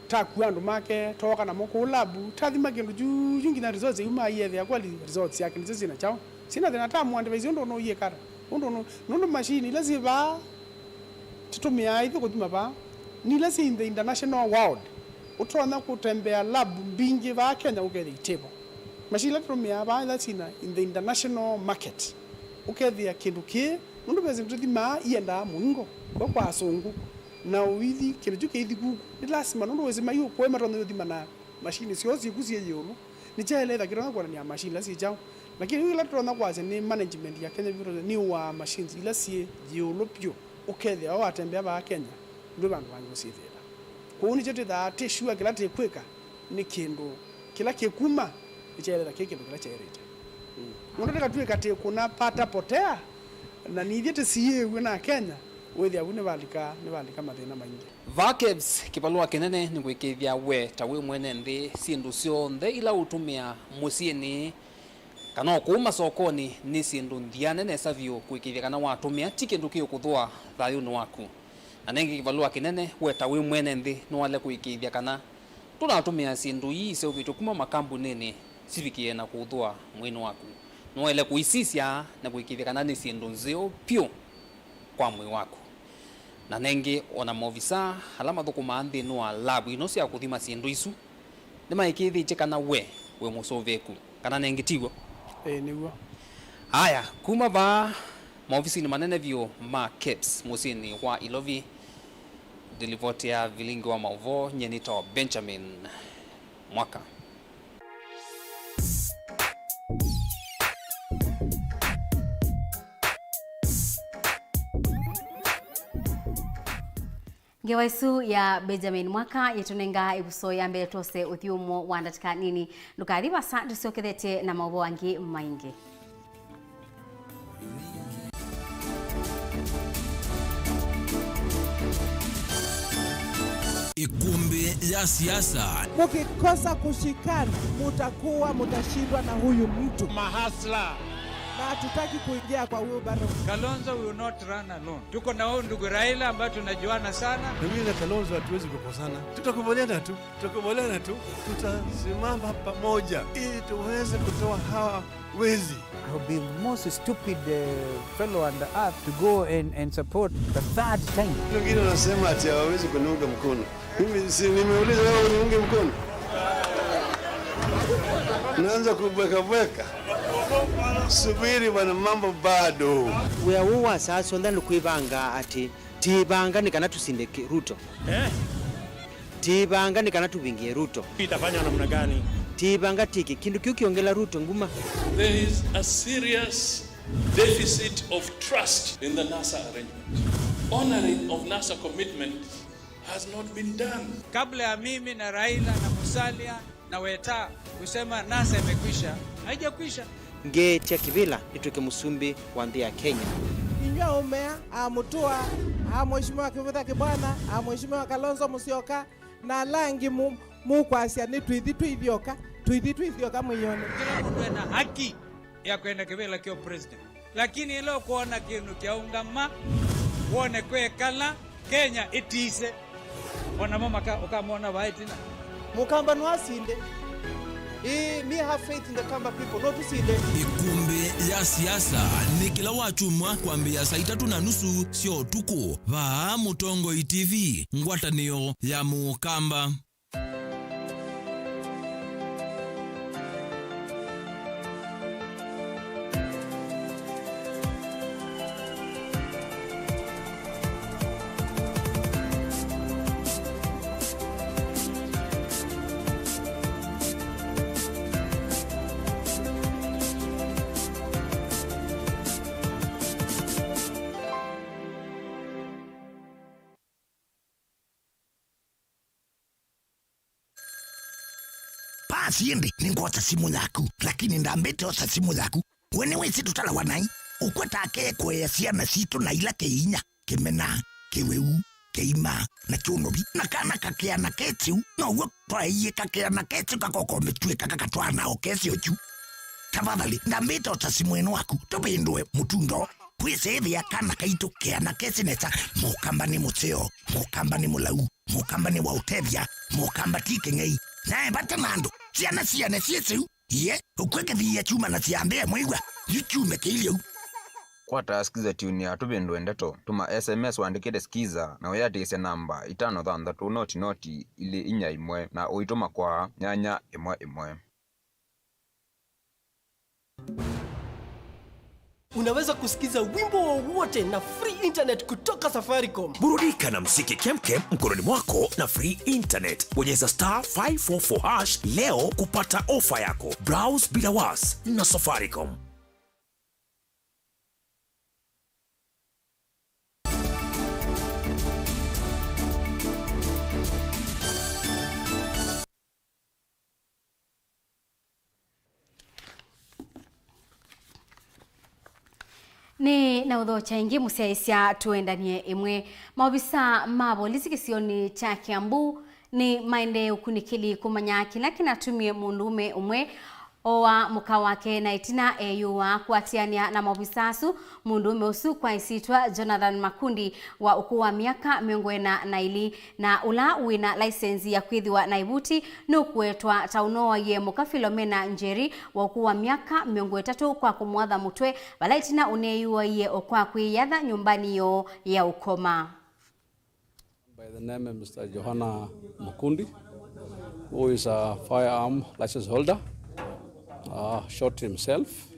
takua andũ make, tooka namo kũu lab, tathima kĩndũ kyuyu nginya results iu maiyethĩa kwa results syake nĩsyo syĩna kyaũ. Sina thĩna ta mwandĩvaisi ũndũ ũnũiĩkata. Ũndũ ũnũ, nũndũ machine ila syĩ vaa tũtũmĩaa ithyĩ kũthima vaa, nĩ ila syĩ in the international world. Ũtonya kũtembea lab mbingĩ vaa Kenya ũkethĩa itĩvo. Machine ila tũtũmĩaa vaa ila syĩna in the international market. Ũkethĩa kĩndũ kĩĩ, nũndũ ve syĩndũ tũthimaa iendaa mũingo, kwa kwa asũngũ. Na ũithi, kĩndũ kyu kĩithi kuku. Nĩ lasima, nũndũ wĩsĩ mai ũkũĩ matonya ũthima na machine syoo syĩku syĩ ĩũlũ. Nĩkyaĩle ĩtha kĩtonya kwonany'a machine ila syĩ kyaũ. Lakini yu ĩla tũtonya kwasya nĩ management ya Kenya Bureau nĩ ũaa machines ila syĩ ĩũlũ vyũ, ũkethĩa we watembea vaa Kenya, ndwĩ vandũ vangĩ ũsyĩthĩĩla. Kwoou nĩkyo twĩthaa twĩ sure kĩla tĩkwĩka nĩ kĩndũ kĩla kĩkuma nĩkyaĩle ĩtha kĩ kĩndũ kĩla kyaĩlĩte. Mm. Mũndũ ndakatw'ĩka tĩkũna pata potea, na nithyĩ tĩsiĩĩw'e na Kenya, wĩthĩa vu nĩvalika, nĩvalika mathĩna maingĩ. Vaa KEBS, kĩvalũa kĩnene nĩ kũĩkĩĩthya we ta wĩ mwene nthĩ syĩndũ syonthe ila ũtũmĩaa mũsyĩnĩ kana o kũu masokonĩ nĩ syĩndũ nthĩane nesa vyũ kũĩkĩĩthya kana watũmĩa ti kĩndũ kĩũkũthũa thayũnĩ waku. Na nengĩ kĩvalũa kĩnene we ta wĩ mwene nthĩ nĩwaĩle kũĩkĩĩthya kana ndũnatũmĩa syĩndũ ii iseũvĩtw'e kuma makambunĩnĩ sivikĩe na kũũthũa mwĩĩnĩ waku. Nĩwaĩle kũisisya na kũĩkĩĩthya kana nĩ syĩndũ nzeo vyũ kwa mwĩĩ waku. Na nengĩ, o na maovisaa ala mathũkũmaa nthĩnĩ wa lavu ino sya kũthima syĩndũ isu nĩmaĩkĩĩthĩtye kana we wĩ mũsũvĩĩku, kana nengĩ tiw'o? Ĩĩ, nĩw'o. Aya, kuma vaa maovisinĩ manene vyũ ma KEBS mũsyĩnĩ wa Ilovi, ndilivoti ya vilingi wa maũvoo, nyie nĩtawa Benjamin Mwaka. Ngewa ĩsu ya Benjamin Mwaka yĩtũnengaa ĩvuso ya mbee twose ũthyũmũo wa ndatĩka nini. Ndũkathi vasa, tũsyokethetye na maũvoo angĩ maingĩ. Ĩkũmbĩ ya siasa. Mkikosa kushikana, mutakuwa mutashindwa na huyu mtu. Mahasla. Na hatutaki kuingia kwa wheelbarrow. Kalonzo will not run alone. Tuko na huyu ndugu Raila ambaye tunajuana sana. Na mimi na Kalonzo hatuwezi kukosana. Tutakubaliana tu. Tutakubaliana tu. Tutasimama pamoja ili tuweze kutoa hawa wezi. I would be the most stupid, uh, fellow on the earth to go and, and support the third time. Wengine wanasema ati hawawezi kuniunga mkono. Mimi si nimeuliza wewe uniunge mkono? Naanza kubweka bweka. Subiri bwana, mambo bado. Wĩa ũũ wa saa syonthe nĩ kwĩvanga atĩ tĩĩvanga nĩ kana tũsinde kĩ-, Ruto. Eh? Tĩĩvanga nĩ kana tũvingĩe Ruto. Itafanywa namna gani? Tĩĩvanga tĩke kĩndũ kĩu kĩongela Ruto nguma. There is a serious deficit of trust in the NASA arrangement. Honoring of NASA commitment has not been done. Kabla ya mimi na Raila na Musalia na Weta kusema NASA imekwisha, haijakwisha. Ngeetya kĩvĩla nĩtw'ĩke mũsumbĩ wa nthĩ ya Kenya. Inyw'ĩ aũme aa, a Mũtũa, a Mheshimiwa Kĩvũtha Kĩbwana, a Mheshimiwa Kalonzo Musyoka, na ala angĩ mu-, mũkwasya nĩ tũithi twĩ ithyoka, tũithi twĩ ithyoka mwĩĩonĩ. Kĩla mũndũ ena haki ya kwenda kĩvĩla kya president. Lakini ĩla ũkwona kĩndũ kyaũngama, wone kwekala, Kenya ĩtise. O namo maka-, ũkamona vaa ĩtina. Mũkamba no asinde. Ĩĩ, me have faith in the Kamba people. No tũsinde. Ĩkumbĩ ya siasa nĩ kĩla wakyumwa kwambĩĩa saa itatũ na nusu sya ũtukũ. Vaa Mũtongoi T V, ngwatanĩo ya Mũkamba. Pasi ĩndĩ nĩngwosa simũ yaku, lakini ndambĩte osa simũ yaku. We nĩwĩsĩ tũtalawa naĩ? Ũkweta akee kũea syana sitũ na ila kĩinya, kĩmena, kĩwĩu, kĩima, na kyũnovi. Na kana kakĩana kĩtĩu, now'o twaeie kakĩana kĩtĩu kakokomĩtw'ĩka kakatwaana o kesi ũkyu. Tafadhali, ndambĩte osa simũ ĩno waku, tũvĩndũe mũtundo. Kwĩsĩthĩa kana kaitũ keana kesi nesa, Mũkamba nĩ mũseo, Mũkamba nĩ mũlau. Mũkamba nĩ wa ũtethya, Mũkamba ti kĩng'ei. Nae vata na andũ, syana siane syĩsĩu, iye, ũkw'e kĩthiia kyuma na syambĩa mwĩw'a, yu kyume kĩilyĩ ũu. Kwata Skiza Tune ya Tũvĩndũe Ndeto, tũma S M S wandĩkĩte Skiza na ũyatĩĩsya namba itano thanthatũ noti noti ilĩ inya ĩmwe na ũitũma kwa nyanya ĩmwe ĩmwe. Unaweza kusikiza wimbo wowote na free internet kutoka Safaricom. Burudika na mziki kemkem mkononi mwako na free internet. Bonyeza star five four four hash leo kupata ofa yako. Browse bila was na Safaricom. Nĩ na ũthokya ĩngĩ mũsyaĩĩsya tũendanie ĩmwe. Maovisa ma volisi kĩsionĩ kya Kiambu nĩ maendee ũkunĩkĩli kũmanya kĩla kĩnatumie mũndũũme ũmwe oa mũka wake na ĩtina eyũa. Kũatĩanĩa na maovisa asu, mũndũũme ũsu kwa ĩsyĩtwa Jonathan Makundi wa ũkũũ wa myaka mĩongo ĩna na ĩlĩ, na ũla wĩ na laisenzi ya kwĩthĩwa na ĩvuti, nũkũetwa ta ũnooaie mũka Philomena Njeri wa ũkũũ wa myaka mĩongo ĩtatũ kwa kũmwatha mũtwe, vala ĩtina ũneeyũaie o kwa kwĩyatha nyũmbanĩ yoo ya ũkoma. By the name of Mister Johana Mukundi, who is a firearm license holder, uh, shot himself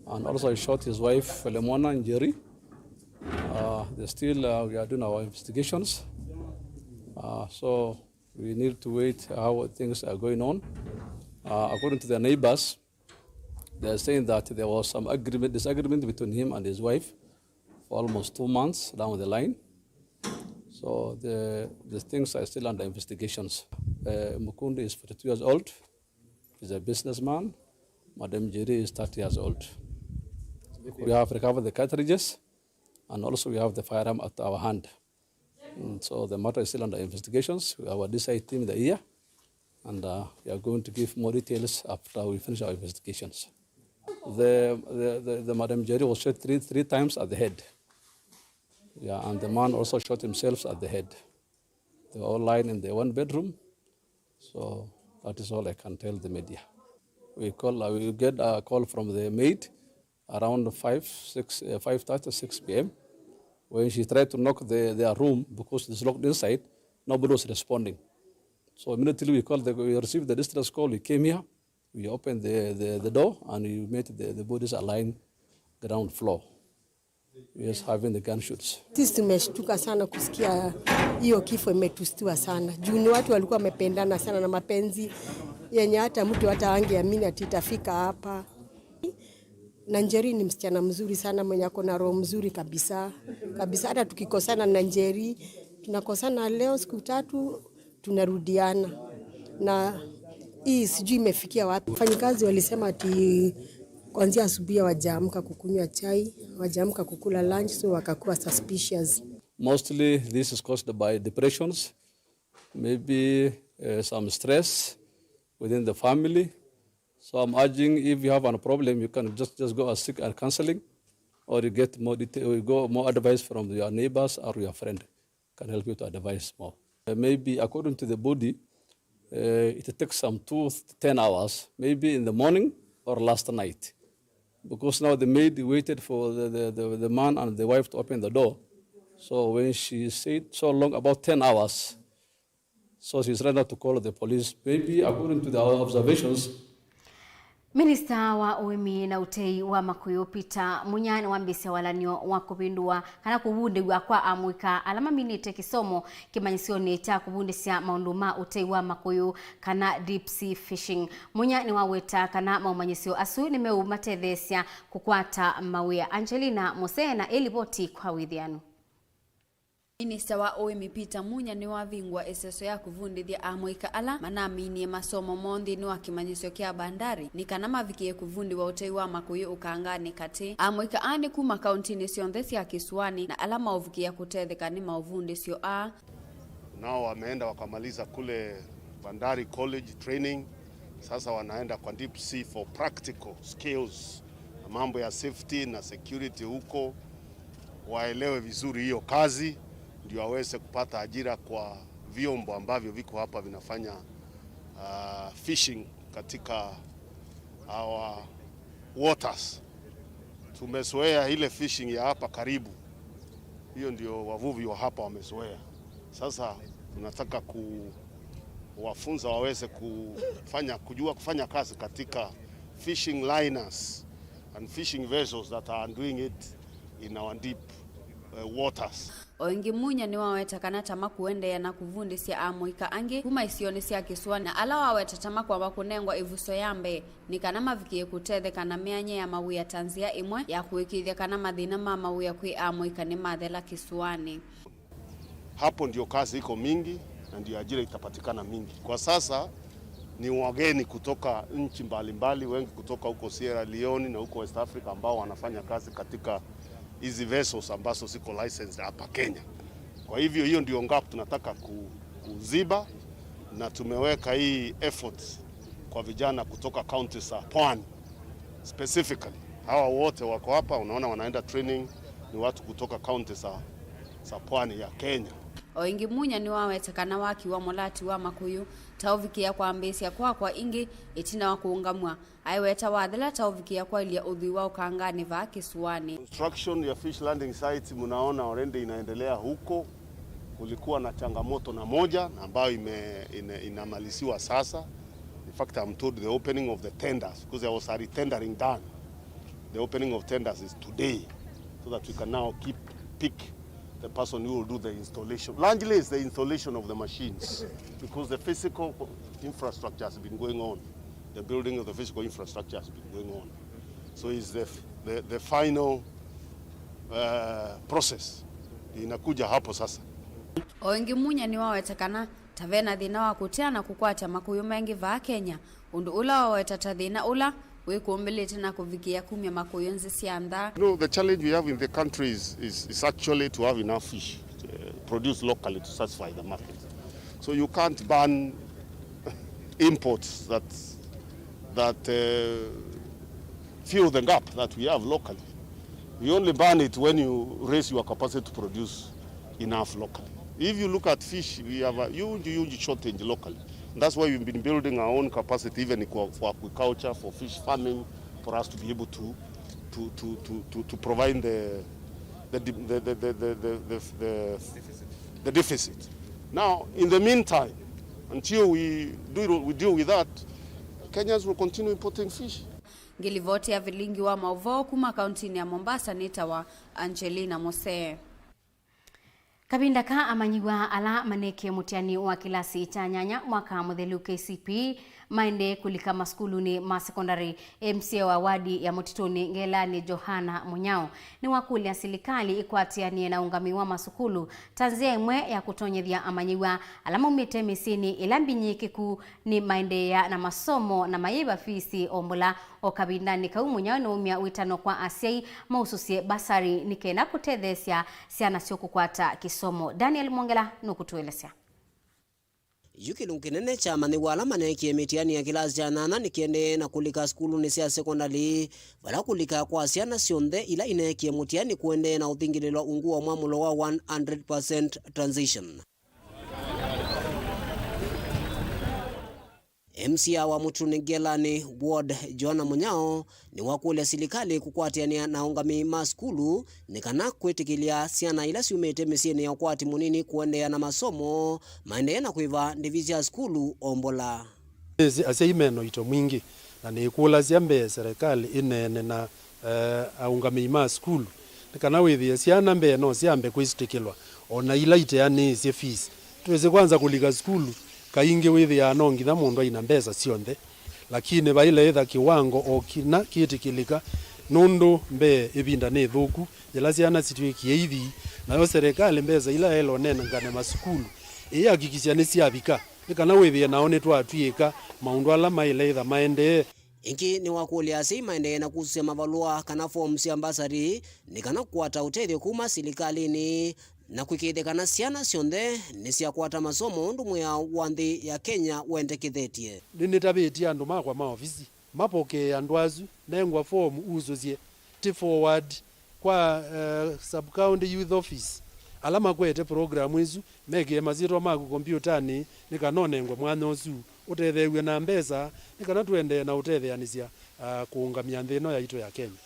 and also shot his wife, Filemona Njeri. Uh, they still, uh, we are doing our investigations. Uh, so we need to wait how things are going on. Uh, according to their neighbors, they are saying that there was some agreement, disagreement between him and his wife for almost two months down the line. So the, the things are still under investigations. Uh, Mukundi is forty-two years old. He's a businessman. Madam Njeri is thirty years old. We have recovered the cartridges, and also we have the firearm at our hand. Mm, so the matter is still under investigations. We have a D C I team there, and, uh, we are going to give more details after we finish our investigations. The, the, the, the Madam Njeri was shot three, three times at the head. Yeah, and the man also shot himself at the head. They were all lying in the one bedroom. So that is all I can tell the media. We call, uh, we get a call from the maid around five, six, uh, five thirty, six P M. When she tried to knock the, their room because it's locked inside, nobody was responding. So immediately we called the, we received the distress call, we came here, we opened the, the, the door and we met the, the bodies are lying ground floor. Yes, having the gunshots. Sisi tumeshtuka sana kusikia hiyo kifo, imetustua sana. Juu ni watu walikuwa wamependana sana na mapenzi yenye hata mtu hata angeamini ati itafika hapa. Na Njeri ni msichana mzuri sana, mwenye ako na roho mzuri kabisa. Kabisa, hata tukikosana na Njeri, tunakosana leo siku tatu, tunarudiana. Na hii sijui imefikia wapi. Wafanyikazi walisema ati kuanzia asubuhi hawajaamka kukunywa chai, hawajaamka kukula lunch, so wakakuwa suspicious. Mostly this is caused by depressions, maybe, uh, some stress within the family. So I'm urging, if you have a problem, you can just, just go and seek a counseling, or you get more detail, or you go more advice from your neighbors or your friend can help you to advise more. Uh, maybe according to the body, Uh, it takes some two, ten hours, maybe in the morning or last night. Because now the maid waited for the, the, the, the man and the wife to open the door. So when she said so long, about ten hours, so she's ready to call the police. Maybe according to the, our observations, Minista wa ũĩmi na ũtei wa makũyũ Peter Munya nĩwambĩĩsya walan'yo wa kũvĩndũa kana kũvundĩw'a kwa amũika ala maminĩte kĩsomo kĩmanyĩsyonĩ kya kũvundĩsya maũndũ ma ũtei wa makũyũ kana deep sea fishing. Munya nĩwaweta kana maũmanyĩsyo asu nĩmeũmatetheesya kũkwata mawĩa. Angelina Mose na ĩlivoti kwa wĩthĩanu. Minista wa ũĩmi Peter Munya nĩwavingũa ĩseso ya kũvundĩthya amũika ala manaminie masomo moo nthĩnĩ wa kĩmanyĩsyo kya Bandari nĩ kana mavikĩe kũvundĩwa ũtei wa makũyũ ũkanganĩ katĩ. Amũika aa nĩ kuma kauntinĩ syonthe sya kĩsũanĩ na ala maũvikĩa kũtetheka nĩ maũvundĩsyo aa. Nao wameenda wakamaliza kule Bandari College training, sasa wanaenda kwa deep sea for practical skills na mambo ya safety na security huko, waelewe vizuri hiyo kazi, ndio waweze kupata ajira kwa vyombo ambavyo viko hapa vinafanya, uh, fishing katika our waters. Tumezoea ile fishing ya hapa karibu, hiyo ndio wavuvi wa hapa wamezoea. Sasa tunataka kuwafunza waweze kufanya, kujua kufanya kazi katika fishing liners and fishing vessels that are doing it in our deep, uh, waters. O ĩngĩ, Munya nĩwaweta kana tama kũendeea na kũvundĩsya amũika angĩ kuma isionĩ sya kĩsũanĩ na ala waweta tama kwamba kũnengwa ĩvuso ya mbee nĩ kana mavikĩe kũtetheka na mĩany'e ya mawĩa ta nzĩa ĩmwe ya kũĩkĩĩthya kana mathĩna ma mawĩa kwĩ amũika nĩmathela kĩsũanĩ. Hapo ndio kazi iko mingi na ndio ajira itapatikana mingi. Kwa sasa ni wageni kutoka nchi mbalimbali, wengi kutoka huko Sierra Leone na huko West Africa ambao wanafanya kazi katika hizi vessels ambazo ziko licensed hapa Kenya. Kwa hivyo hiyo ndio gap tunataka ku-, kuziba, na tumeweka hii efforts kwa vijana kutoka counties za pwani specifically. Hawa wote wako hapa, unaona wanaenda training, ni watu kutoka counties za, za pwani ya Kenya. O ĩngĩ, Munya nĩwaweta kana waki wa mũlati wa makũyũ ta ũvikĩa kwambĩĩsya kwakwa ĩngĩ ĩtina wa kũũngamw'a. Aiweta wathela ta ũvikĩa kwaĩlya ũthwii wa ũkanganĩ vaa kĩsũanĩ. Construction ya fish landing sites, mnaona already inaendelea huko. Kulikuwa na changamoto na moja na ambayo ime-, ina-, inamaliziwa sasa. In fact, I'm told the opening of the tenders, because there was a retendering done. The opening of tenders is today, so that we can now keep, pick the person who will do the installation. Largely, it's the installation of the machines, because the physical infrastructure has been going on. The building of the physical infrastructure has been going on. So it's the, the, the final, uh, process inakuja hapo sasa. O ĩngĩ, Munya nĩwaweta kana ta ve na thĩna wa kũtea na kũkwatya makũyũ maingĩ vaa Kenya, ũndũ ũla waweta ta thĩna ũla wĩkũmbĩlĩte na kũvikĩa kumya makũyũ nzĩ sya nza. No, the challenge we have in the country is, is, is actually to have enough fish, uh, produced locally to satisfy the market. So you can't ban imports that, that, uh, fill the gap that we have locally. You only ban it when you raise your capacity to produce enough locally. If you look at fish, we have a huge, huge shortage locally. And that's why we've been building our own capacity, even for, for aquaculture, for fish farming, for us to be able to, to, to, to, to, to provide the, the, the, the, the, the, the, the, the deficit. Now, in the meantime, until we do, we deal with that, Kenyans will continue importing fish. Ngĩlivoti ya vilingi wa maũvoo kuma kauntinĩ ya Mombasa nĩtawa Angelina Mose. Kavinda ka amanyĩw'a ala maneekie mũtiani wa kĩlasi kya nyanya mwaka mũthelu K C P E maendee kũlika masukulunĩ ma sekondalĩ, M C A wa wadi ya Mũtitũnĩ Ngelanĩ Johana Mũnyao nĩwakũlya silikalĩ ĩkwatĩanĩe na ũngamĩi wa masukulu ta nzĩa ĩmwe ya kũtonyethya amanyĩw'a ala maumĩte mĩsyĩnĩ ĩla mbinyĩĩkĩku nĩ maendeea na masomo na mayĩva fisi o mbũla. O kavindanĩ kau, Mũnyao nĩwaumya wĩtano kwa asyai mausũsye basari nĩ kenda kũtetheesya syana syoo kũkwata kĩsomo. Daniel Mwongela nũkũtũelesya. Yu kĩlungu kĩnene kya amanyĩw'a ala maneekie mĩtiani ya kĩlasi kya nyanya nĩkĩendee na kũlika sukulunĩ sya sekondalĩ, vala kũlika kwa syana syonthe ila ineekie mũtiani kũendee na ũthingĩlĩlwa ungu wa mwamũlo wa one hundred percent transition. M C A wa Mũtũnĩ Ngelani Ward, Joanna Mũnyao, nĩwakũlya silikalĩ kũkwatĩanĩa na aũngamĩi ma sukulu nĩ kana kwĩtĩkĩlya syana ila syumĩte mĩsyĩnĩ ya ũkwati mũnini kũendeea na masomo, maendee na kũĩva ndĩvi sya sukulu o mbola. Nĩsĩ asyai me na ũito mwingĩ, na nĩkũlasya mbee serikali ĩneene na, eh, aũngamĩi ma sukulu, nĩ kana wĩthĩe syana mbee no syambe kwĩsitĩkĩlwa, o na ila iteanĩĩsye fees. Twĩsĩ kwanza kũlika sukulu, kaingĩ wĩthĩaa no nginya mũndũ aina mbesa syonthe, lakini vaĩle ĩtha kĩwango o kĩna kĩtĩkĩlĩka, nũndũ mbee ĩvinda nĩ ĩthũku, yĩla syana sitw'ĩkie ithi, nayo serikali mbesa ila yaĩle ũnengane masukulu, ĩyakikisya nĩsyavika, nĩ kana wĩthĩe nao nĩtwatw'ĩĩka maũndũ ala maĩle ĩtha maendee. Ĩngĩ nĩwakũlya asyai maendee na kusũsya mavalũa kana form sya mbasarĩ nĩ kana kũkwata ũtethyo kuma silikalĩnĩ na kwĩkĩĩthya kana syana syonthe nĩsyakwata masomo ũndũ mwĩao wa nthĩ ya Kenya wendekethĩtye. Nĩnĩtavĩtye andũ makwa ma ovisi mapokee andũ asu, nengwa form usũsye, ti forward kwa, eh, sub-county youth office, ala makwete program ĩsu, mekĩe masyĩtwa maku kombiũtanĩ nĩ kana ũnengwe mwanya ũsu ũtetheew'e na mbesa nĩ kana tũendee na ũtetheanĩsya, ah, kũũngamya nthĩ ĩno yaitũ ya Kenya.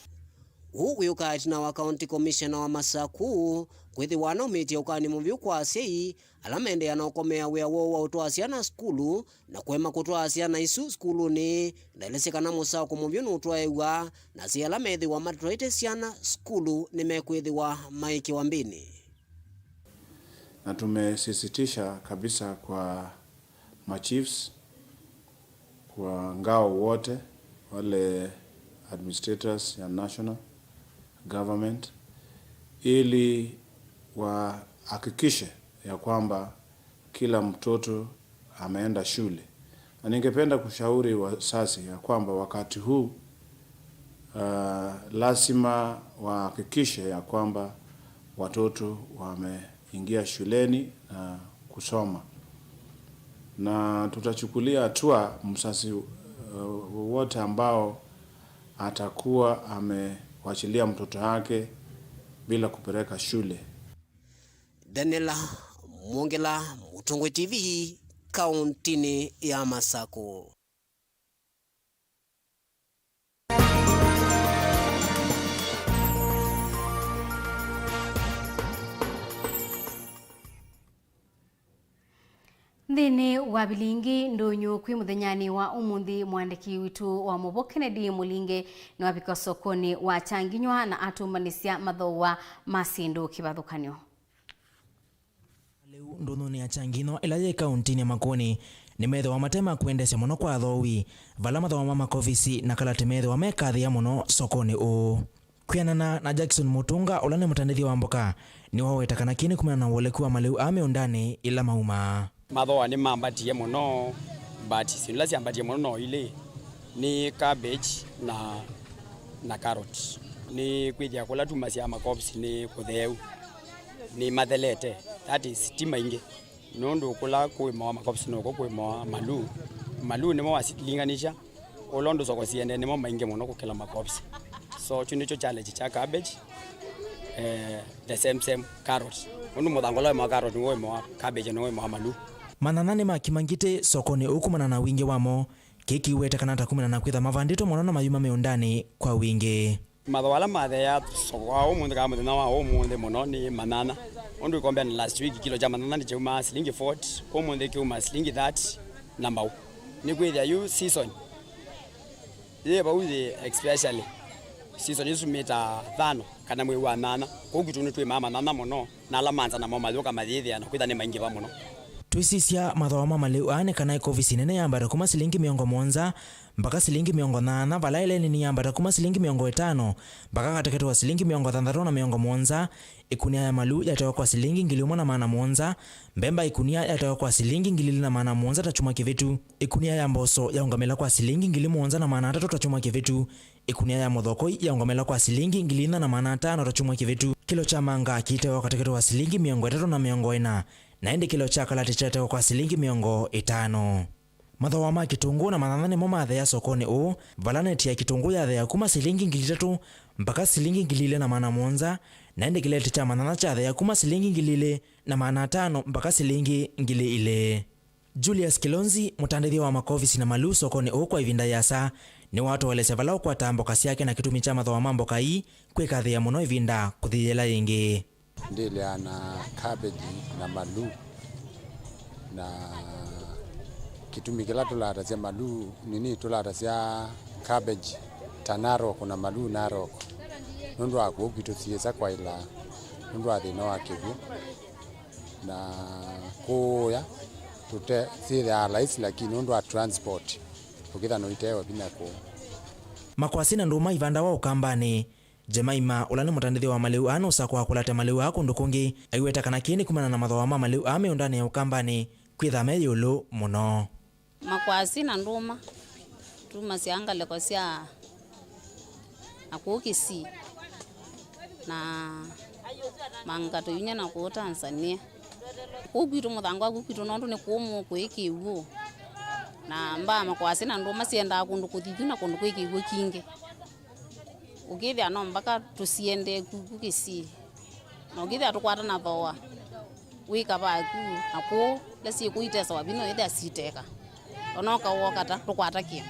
Ũu wĩũkaa ĩtina wa County Commissioner wa Masaku kwĩthĩwa anaumĩtye ũkany'o mũvyũ kwa asyai ala maendeea na ũkomea wĩa woo wa ũtwaa syana sukulu na kũema kũtwaa syana isu sukulunĩ, ndaelesye kana mũsako mũvyũ nũtwaĩw'a, na asyai ala methĩwa matatwaĩte syana sukulu nĩmekwĩthĩwa maĩ kĩwambĩnĩ. Na tumesisitiza kabisa kwa machiefs, kwa ngao wote, wale administrators ya national government, ili wahakikishe ya kwamba kila mtoto ameenda shule. Na ningependa kushauri wazazi ya kwamba wakati huu, ah, lazima wahakikishe ya kwamba watoto wameingia shuleni na kusoma. Na tutachukulia hatua mzazi, eh, wowote ambao atakuwa amewachilia mtoto wake bila kupeleka shule. Daniel Mwongela, Mũtongoi T V, kauntinĩ ya Masaku. Nthĩnĩ wa vilingi ndũnyũ kwĩ mũthenyanĩ wa ũmũnthĩ, mũandĩki witũ wa maũvoo Kennedy Mũlinge nĩwavika sokonĩ wa Kyanginywa na atũmbanĩsya mathooa ma syĩndũ kĩvathũkany'o. Lĩu ndũnyũnĩ ya Kyanginywa ĩla yĩ kauntinĩ ya Makueni nĩmethĩwa mate ma kwendeesya mũno kwa athooi, vala mathooa ma makovisi na kalatĩ methĩwa mekathĩĩa mũno sokonĩ ũũ. Kwĩanana na Jackson Mũtũnga, ũla nĩ mũtandĩthya wa mboka, nĩwaweta kana kĩĩ nĩ kumana na ũoleku wa malĩu aa mĩũndanĩ ĩla maumaa. Mathooa nĩmambatie mũno, but syĩndũ ila syambatie mũno no ilĩ nĩ cabbage na, na carrot. Nĩ kwĩthĩa kũla tumasya makops nĩ kũtheeu, nĩ mathelete, that is, ti maingĩ. Nũndũ kũla kũĩmawa makops nũkũ kũĩmawa maluu. Maluu nĩmo wasilinganisha, ũla ũndũ soko siendee nĩmo maingĩ mũno kũkĩla makops. So, kyu nĩkyo challenge kya cabbage, eh, the same same carrot. Nũndũ mũthanga ũla wĩmawa carrot nĩw'o wĩmawa cabbage na wĩmawa maluu. Manyanya nĩmakima ngitĩ sokonĩ ũũ kumana na wingĩ wamo, kĩĩ kĩweteka na ta kumana na kwĩtha mavandĩtwe mũno na mayuma mĩũndanĩ kwa wingĩ. Mathooa ala matheea soko wa ũmũnthĩ kana mũthenya wa ũmũnthĩ mũno nĩ manyanya. Ũndũ ikombea na last week, kilo kya manyanya nĩkyaumaa silingi forty, ũmũnthĩ kĩuma silingi thirty na mbau. Nĩ kwĩthĩa yu season yĩ vau yĩ, especially season ĩsu mĩta thano kana mwei wa nyanya. Kwoou kwitũ nĩtwĩmaa manyanya mũno, na ala manza namo mayũka mayĩthĩa na kwĩtha nĩmaingĩva mũno. Twĩsisya mathooa ma malĩu aa nĩ kana ĩkovisi nene yambata kuma silingi mĩongo mũonza mpaka silingi mĩongo nyanya, vala ĩla ĩnini yambata kuma silingi mĩongo ĩtano mpaka katĩkatĩ wa silingi mĩongo thanthatũ na mĩongo mũonza, ĩkunia ya maluu yatewa kwa silingi ngili ĩmwe na maana mũonza, mbemba ĩkunia yatewa kwa silingi ngili ilĩ na maana mũonza ta kyumwa kĩvĩtu, ĩkunia ya mboso yaũngamĩla kwa silingi ngili mũonza na maana atatũ ta kyumwa kĩvĩtu, ĩkunia ya mũthokoi yaũngamĩla kwa silingi ngili inya na maana atano ta kyumwa kĩvĩtu, kĩlo kya manga kĩitewa katĩkatĩ wa silingi mĩongo ĩtatũ na mĩongo ĩna, na ĩndĩ kĩlo kya kalatĩ kyatewa kwa silingi mĩongo ĩtano. Mathooa ma kĩtũngũũ na manyanya nĩmo matheea sokonĩ ũũ, vala neti ya kĩtũngũũ yatheea kuma silingi ngili itatũ mpaka silingi ngili ilĩ na maana mũonza, na ĩndĩ kĩleti kya manyanya kyatheea kuma silingi ngili ilĩ na maana atano mpaka silingi ngili ilĩ. Julius Kilonzi, mũtandĩthya wa makovisi na maluu sokonĩ ũũ kwa ĩvinda yĩasa, nĩwatoelesya vala ũkwataa mboka syake na kĩtumi kya mathooa ma mboka ii kwĩkathĩĩa mũno ĩvinda kũthi yĩla yĩngĩ. Ndĩlea na cabbage na maluu, na kĩtumi kĩla tũlatasya maluu nini, tũlatasya cabbage ta Narok na maluu Narok, nũndũ wa kũu kwitũ siĩsa kwaĩla nũndũ wa thĩna wa kĩw'ũ, na kũũya tũte syĩthĩaa laisi, lakini nũndũ wa transport ũkĩtha noitewe vinya kũu. Makwasĩ na ndũma ivandawa Ũkambanĩ. Jemaima, ũla nĩ mũtandĩthya wa malĩu aa, nũsakũa kũlata malĩu aa kũndũ kũngĩ, aiweta kana kĩĩ nĩ kumana na mathooa ma malĩu aa mĩũndanĩ ya Ũkambanĩ kwĩtha me ĩũlũ mũno. Makwasĩ na ndũma tumasya ngalĩko sya na kũu Kisii na Manga tũinyia na kũu Tanzania. Kũu kwitũ mũthanga wa kũu kwitũ nũndũ nĩ kũmũ kwĩ kĩw'ũ, na mbaa makwasĩ na ndũma syendaa kũndũ kũthithu na kũndũ kwĩ kĩw'ũ kingĩ. Ũkĩthĩa no mbaka tũsiendee kuku Kisii, na ũkĩthĩa tũkwata na thooa wĩ kavaku, na kũũ ila syĩkũitesawa vinya ũyĩthĩa siteka, ona ũkawoka ta tũkwata kĩo.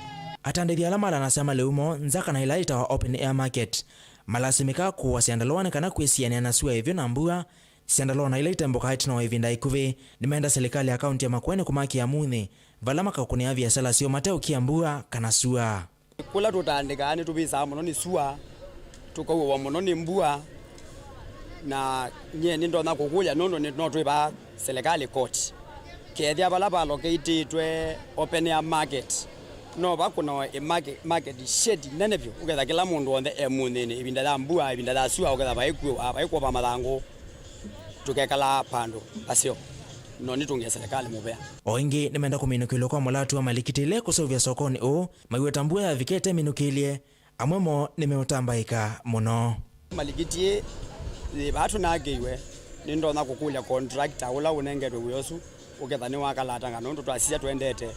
Atandĩthya ala malanasya malĩu moo nza kana ila itawa open air market malasimĩkaa kũũa syandalũa nĩ kana kwĩsianĩa na sua ĩvyũ na mbua. Syandalũa na ila itembokaa ĩtina wa ĩvinda ĩkuvĩ nĩmenda silikalĩ ya kaunti ya Makueni kũmakĩa munyĩ vala makakũnĩa viasala syoo mateũkĩa mbua kana sua. Kũla tũtandĩkaa nĩtũvĩsaa mũno nĩ sua, tũkauawa mũno nĩ mbua, na nyie nĩndonya kũkũlya nũndũ nĩ- no twĩvaa silikalĩ koti. Kethĩa vala valokĩtĩtwe open air market, no vakũnawe ĩ market, market shed nene vyũ, ũketha kĩla mũndũ w'onthe e mũnyĩnĩ ĩvinda ya mbua, ĩvinda ya sua, ũketha vaikũwa, vaikũva mathangũ, tũkekalaa vandũ vaseo, no nĩtũngĩe silikalĩ mũvea. O ĩngĩ nĩmenda kũminũkĩlw'a kwa mũlatu wa malikitĩle kũseũvya sokonĩ ũũ, maiweta mbua yavikĩte minũkĩlye, amwe moo nĩmeũtambaĩka mũno. Malikiti ĩ yĩ vaa tũnakĩiwe, nĩndonya kũkũlya contractor ũla ũnengetwe wĩa ũsu, ũketha nĩwakalatanga, nũndũ twasisya twendete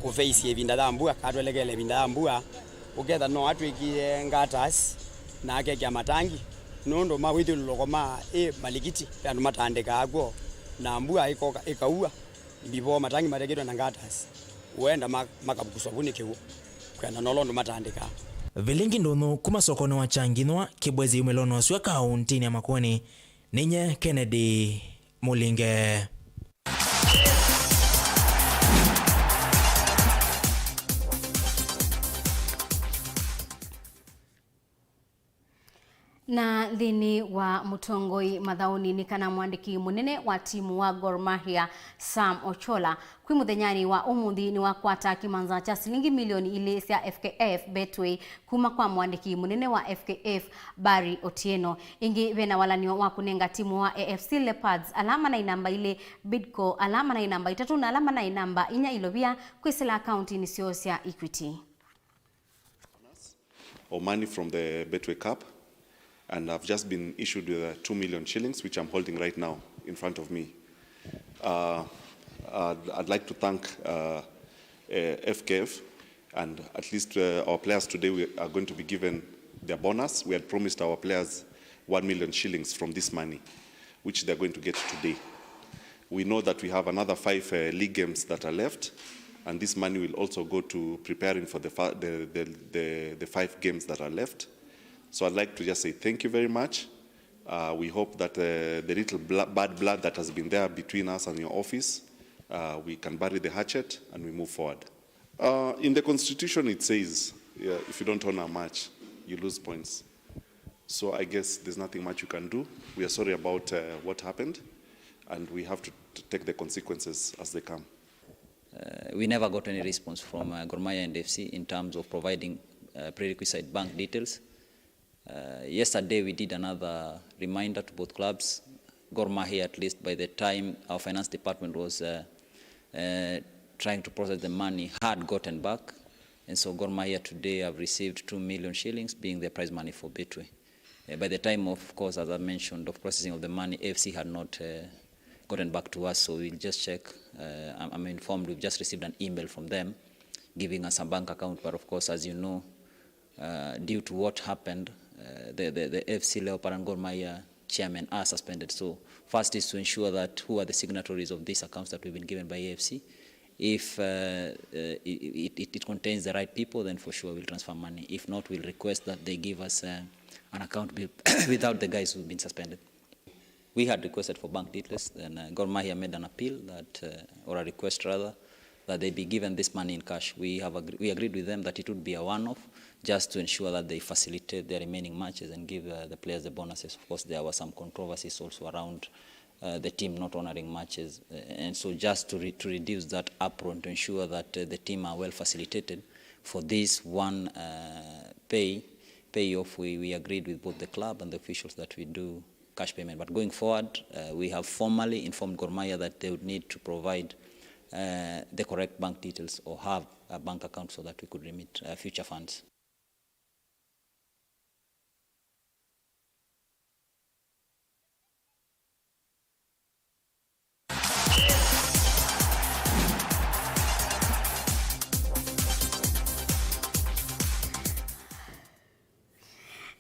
kũfeisi ĩvinda ya mbua, kana twelekele ĩvinda ya mbua, ũketha no atwĩkĩe gutters na akekĩa matangi, nũndũ mawĩthyũlũlũko ma ĩ malikiti ve andũ matandĩkaa kw'o, na mbua ĩkoka ĩkaua. Mbivo matangi matekĩtwe na gutters, ũenda ma- makavukuswa vu nĩ kĩw'ũ, kwĩana na ũla ũndũ matandĩkaa. Vilingi ndũnyũ kuma sokonĩ wa Kyanginwa, Kĩbwezi yumĩlonĩ wa sua kaũntĩnĩ ya Makueni, nĩ nye Kennedy Mũlinge. Na nthĩnĩ wa mũtongoi mathaũnĩ nĩ kana mwandĩki mũnene wa timu wa Gor Mahia, Sam Ochola, kwĩ mũthenyanĩ wa ũmũnthĩ nĩwakwata kĩmanza kya silingi milioni ilĩ sya F K F Betway kuma kwa mwandĩki mũnene wa F K F, Barry Otieno. Ĩngĩ vena walanĩo wa kũnenga timu wa A F C Leopards ala manaĩ namba ilĩ, Bidco ala manaĩ namba itatũ, na ala manaĩ namba inya ilovia kwĩsĩla akauntinĩ syoo sya Equity. Or money from the Betway Cup, and I've just been issued with, uh, two million shillings, which I'm holding right now in front of me. Uh, I'd, I'd like to thank, uh, uh, F K F, and at least, uh, our players today we are going to be given their bonus. We had promised our players one million shillings from this money, which they're going to get today. We know that we have another five, uh, league games that are left, and this money will also go to preparing for the, fa- the, the, the, the five games that are left. So I'd like to just say thank you very much. Uh, we hope that, uh, the little bla- bad blood that has been there between us and your office, uh, we can bury the hatchet and we move forward. Uh, in the constitution it says, yeah, if you don't honor a match, you lose points. So I guess there's nothing much you can do. We are sorry about, uh, what happened, and we have to t- take the consequences as they come. Uh, we never got any response from, uh, Gor Mahia and F C in terms of providing, uh, prerequisite bank details. Uh, yesterday we did another reminder to both clubs. Gor Mahia, at least by the time our finance department was, uh, uh, trying to process the money, had gotten back. And so Gor Mahia today have received two million shillings, being their prize money for Betway. Uh, by the time, of course, as I mentioned, of processing of the money, A F C had not, uh, gotten back to us, so we'll just check. Uh, I'm, I'm informed we've just received an email from them giving us a bank account, but of course, as you know, uh, due to what happened, uh, the, the, the A F C Leopard and Gor Mahia chairman are suspended. So first is to ensure that who are the signatories of these accounts that we've been given by A F C, If uh, uh, it, it, it contains the right people, then for sure we'll transfer money. If not, we'll request that they give us uh, an account be- without the guys who've been suspended. We had requested for bank details, and uh, Gor Mahia made an appeal that, uh, or a request rather, that they be given this money in cash. We have agre- we agreed with them that it would be a one-off, just to ensure that they facilitate their remaining matches and give uh, the players the bonuses. Of course, there were some controversies also around uh, the team not honoring matches, uh, and so just to re- to reduce that apron to ensure that uh, the team are well facilitated for this one uh, pay payoff, we, we agreed with both the club and the officials that we do cash payment. But going forward, uh, we have formally informed Gor Mahia that they would need to provide uh, the correct bank details or have a bank account so that we could remit uh, future funds.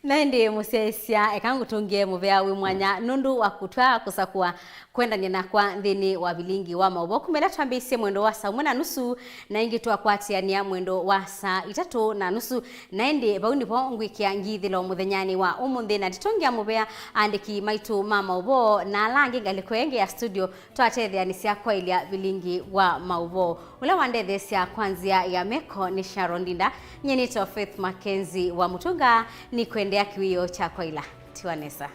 Na ĩndĩ mũsyaĩĩsya, eka ngũtũngĩe mũvea wĩ mwanya nũndũ wa kũtw'a kũsakũa kwendany'a nakwa nthĩnĩ wa vilingi wa maũvoo kuma ĩla twambĩĩisye mwendo wa saa ũmwe na nusu, na ĩngĩ twakwatĩanĩa mwendo wa saa itatũ na nusu. Na ĩndĩ vau nĩvo ngwĩkĩa ngĩthĩlo mũthenyanĩ wa ũmũnthĩ, na nditũngĩa mũvea aandĩki maitũ ma maũvoo na ala angĩ ngalĩko ĩngĩ ya studio twatetheanĩsya kwaĩlya vilingi wa maũvoo. Ũla wandetheesya kwa nzĩa ya meko nĩ Sharon Ndinda. Nyie nĩtawa Faith Mackenzie wa Mũtunga, nĩkwendea kĩwĩoo kya kwaĩla. Tiwa nesa.